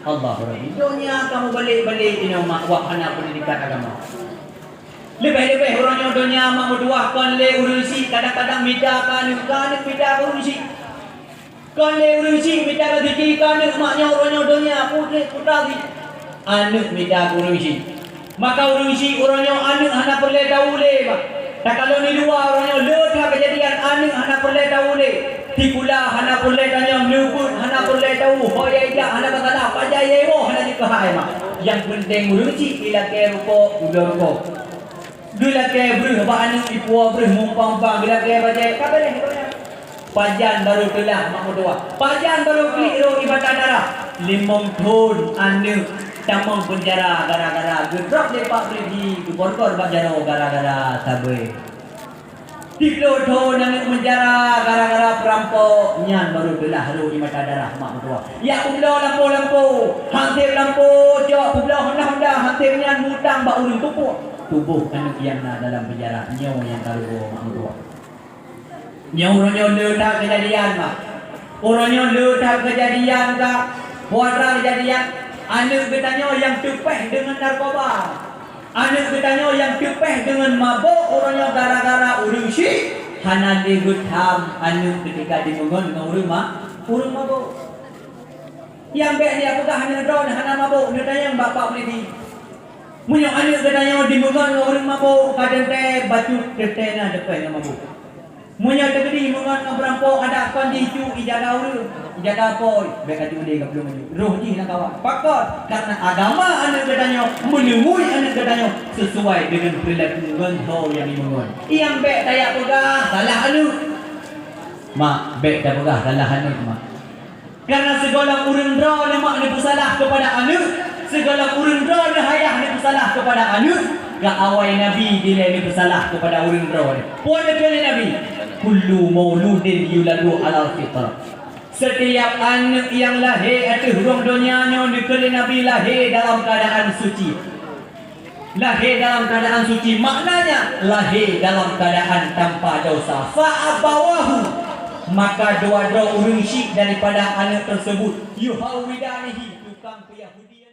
Allahu Rabbi. Donya kamoe balek-balek inoe mak wak hana peundidikan agama. Leubeh-leubeh uroe nyoe donya mak meutuwah kon lé ureueng syiek, kadang-kadang mita keu aneuk, keu aneuk mita keu ureueng syiek. Kon lé ureueng syiek mita raseuki keu aneuk, mak nyoe uroe nyoe donya putéh putra jih. Aneuk mita keu ureueng syiek. Maka ureueng syiek uroe nyoe aneuk hana peureulèe tawu lé, mak. Takalon di luwa uroe nyoe le that keujadian aneuk hana peureulèe tawu lé. Sikula hana peureulèe tanyong, neubeuet hana peureulèe tawu, ho ya ijak hana masalah, pajan ya iwoe hana jikeuhai, mak. Nyang peunteng ureueng syiek ilakèe rukok, ujoe rukok. Geulakèe breuh bak aneuk ipuwoe breuh mumpang-mumpang, geulakèe bajèe, ka beureh donya. Pajan barô teulah mak meutuwah. Pajan barô klik rhot i mata darah. Limong thôn aneuk tamong peunjara gara-gara geudrop lé Pak Polisi, geuborgor bak jaroe gara-gara sabé. Siplôh thôn aneuk meunjara gara-gara peurampok, nyan barô teulah rhot i mata darah mak meutuwah. Jak peubloe lampôh-lampôh, han sép lampôh cok, peubloe honda-honda, han sép nyan mutang bak ureueng pupuih. Tuboh aneuk nyang na dalam peunjara, nyoe nyang ka rugoe mak meutuwah. Nyoe uroe nyoe le that keujadian, mak. Uroe nyoe le that keujadian ka, peue atra keujadian, aneuk geutanyoe nyang teupèh deungon narkoba. Aneuk geutanyoe nyang teupèh deungon mabök uroe nyoe gara-gara ureueng syiek hana lé geutham aneuk keutika jimeungon ngon ureueng ma-, ureueng mabök. Nyang bèk lé peugah aneuk droeneuh hana mabök, neutanyong bak Pak Polisi. Meunyoe aneuk geutanyoe jimeungon ngon ureueng mabök, ka teuntèe bacut teuntèe na teupèh ngon mabök. Meunyoe teukeudi meungon ngon peurampok adak kon jih cu ijaga ureueng, ijaga apôi, bèk ka cu lé ka peuleumah ju. Roh jih lam kawan. Pakon? Karena agama aneuk geutanyoe, meuleumui aneuk geutanyoe sisuai deungon peurilaku ngon ho nyang jimeungon. Nyang bèk tajak peugah salah aneuk. Mak, bèk tapeugah salah aneuk, mak. Karena sigohlom ureueng droeneuh mak neupeusalah keupada aneuk, sigohlom ureueng droeneuh ayah neupeusalah keupada aneuk, ka awai Nabi dilèe neupeusalah keupada ureueng droeneuh. Peue neukheun lé Nabi? Kullu mauludin yuladu alal fitrah. Setiap aneuk nyang lahé ateueh rhueng donya nyoe dikheun lé Nabi lahé dalam keuadaan suci. Lahé dalam keuadaan suci maknanya lahé dalam keuadaan tanpa dosa. Fa abawahu, maka dua droe ureuëng syik daripada aneuk tersebut, yuhawwidanihi, tukang keu Yahudi.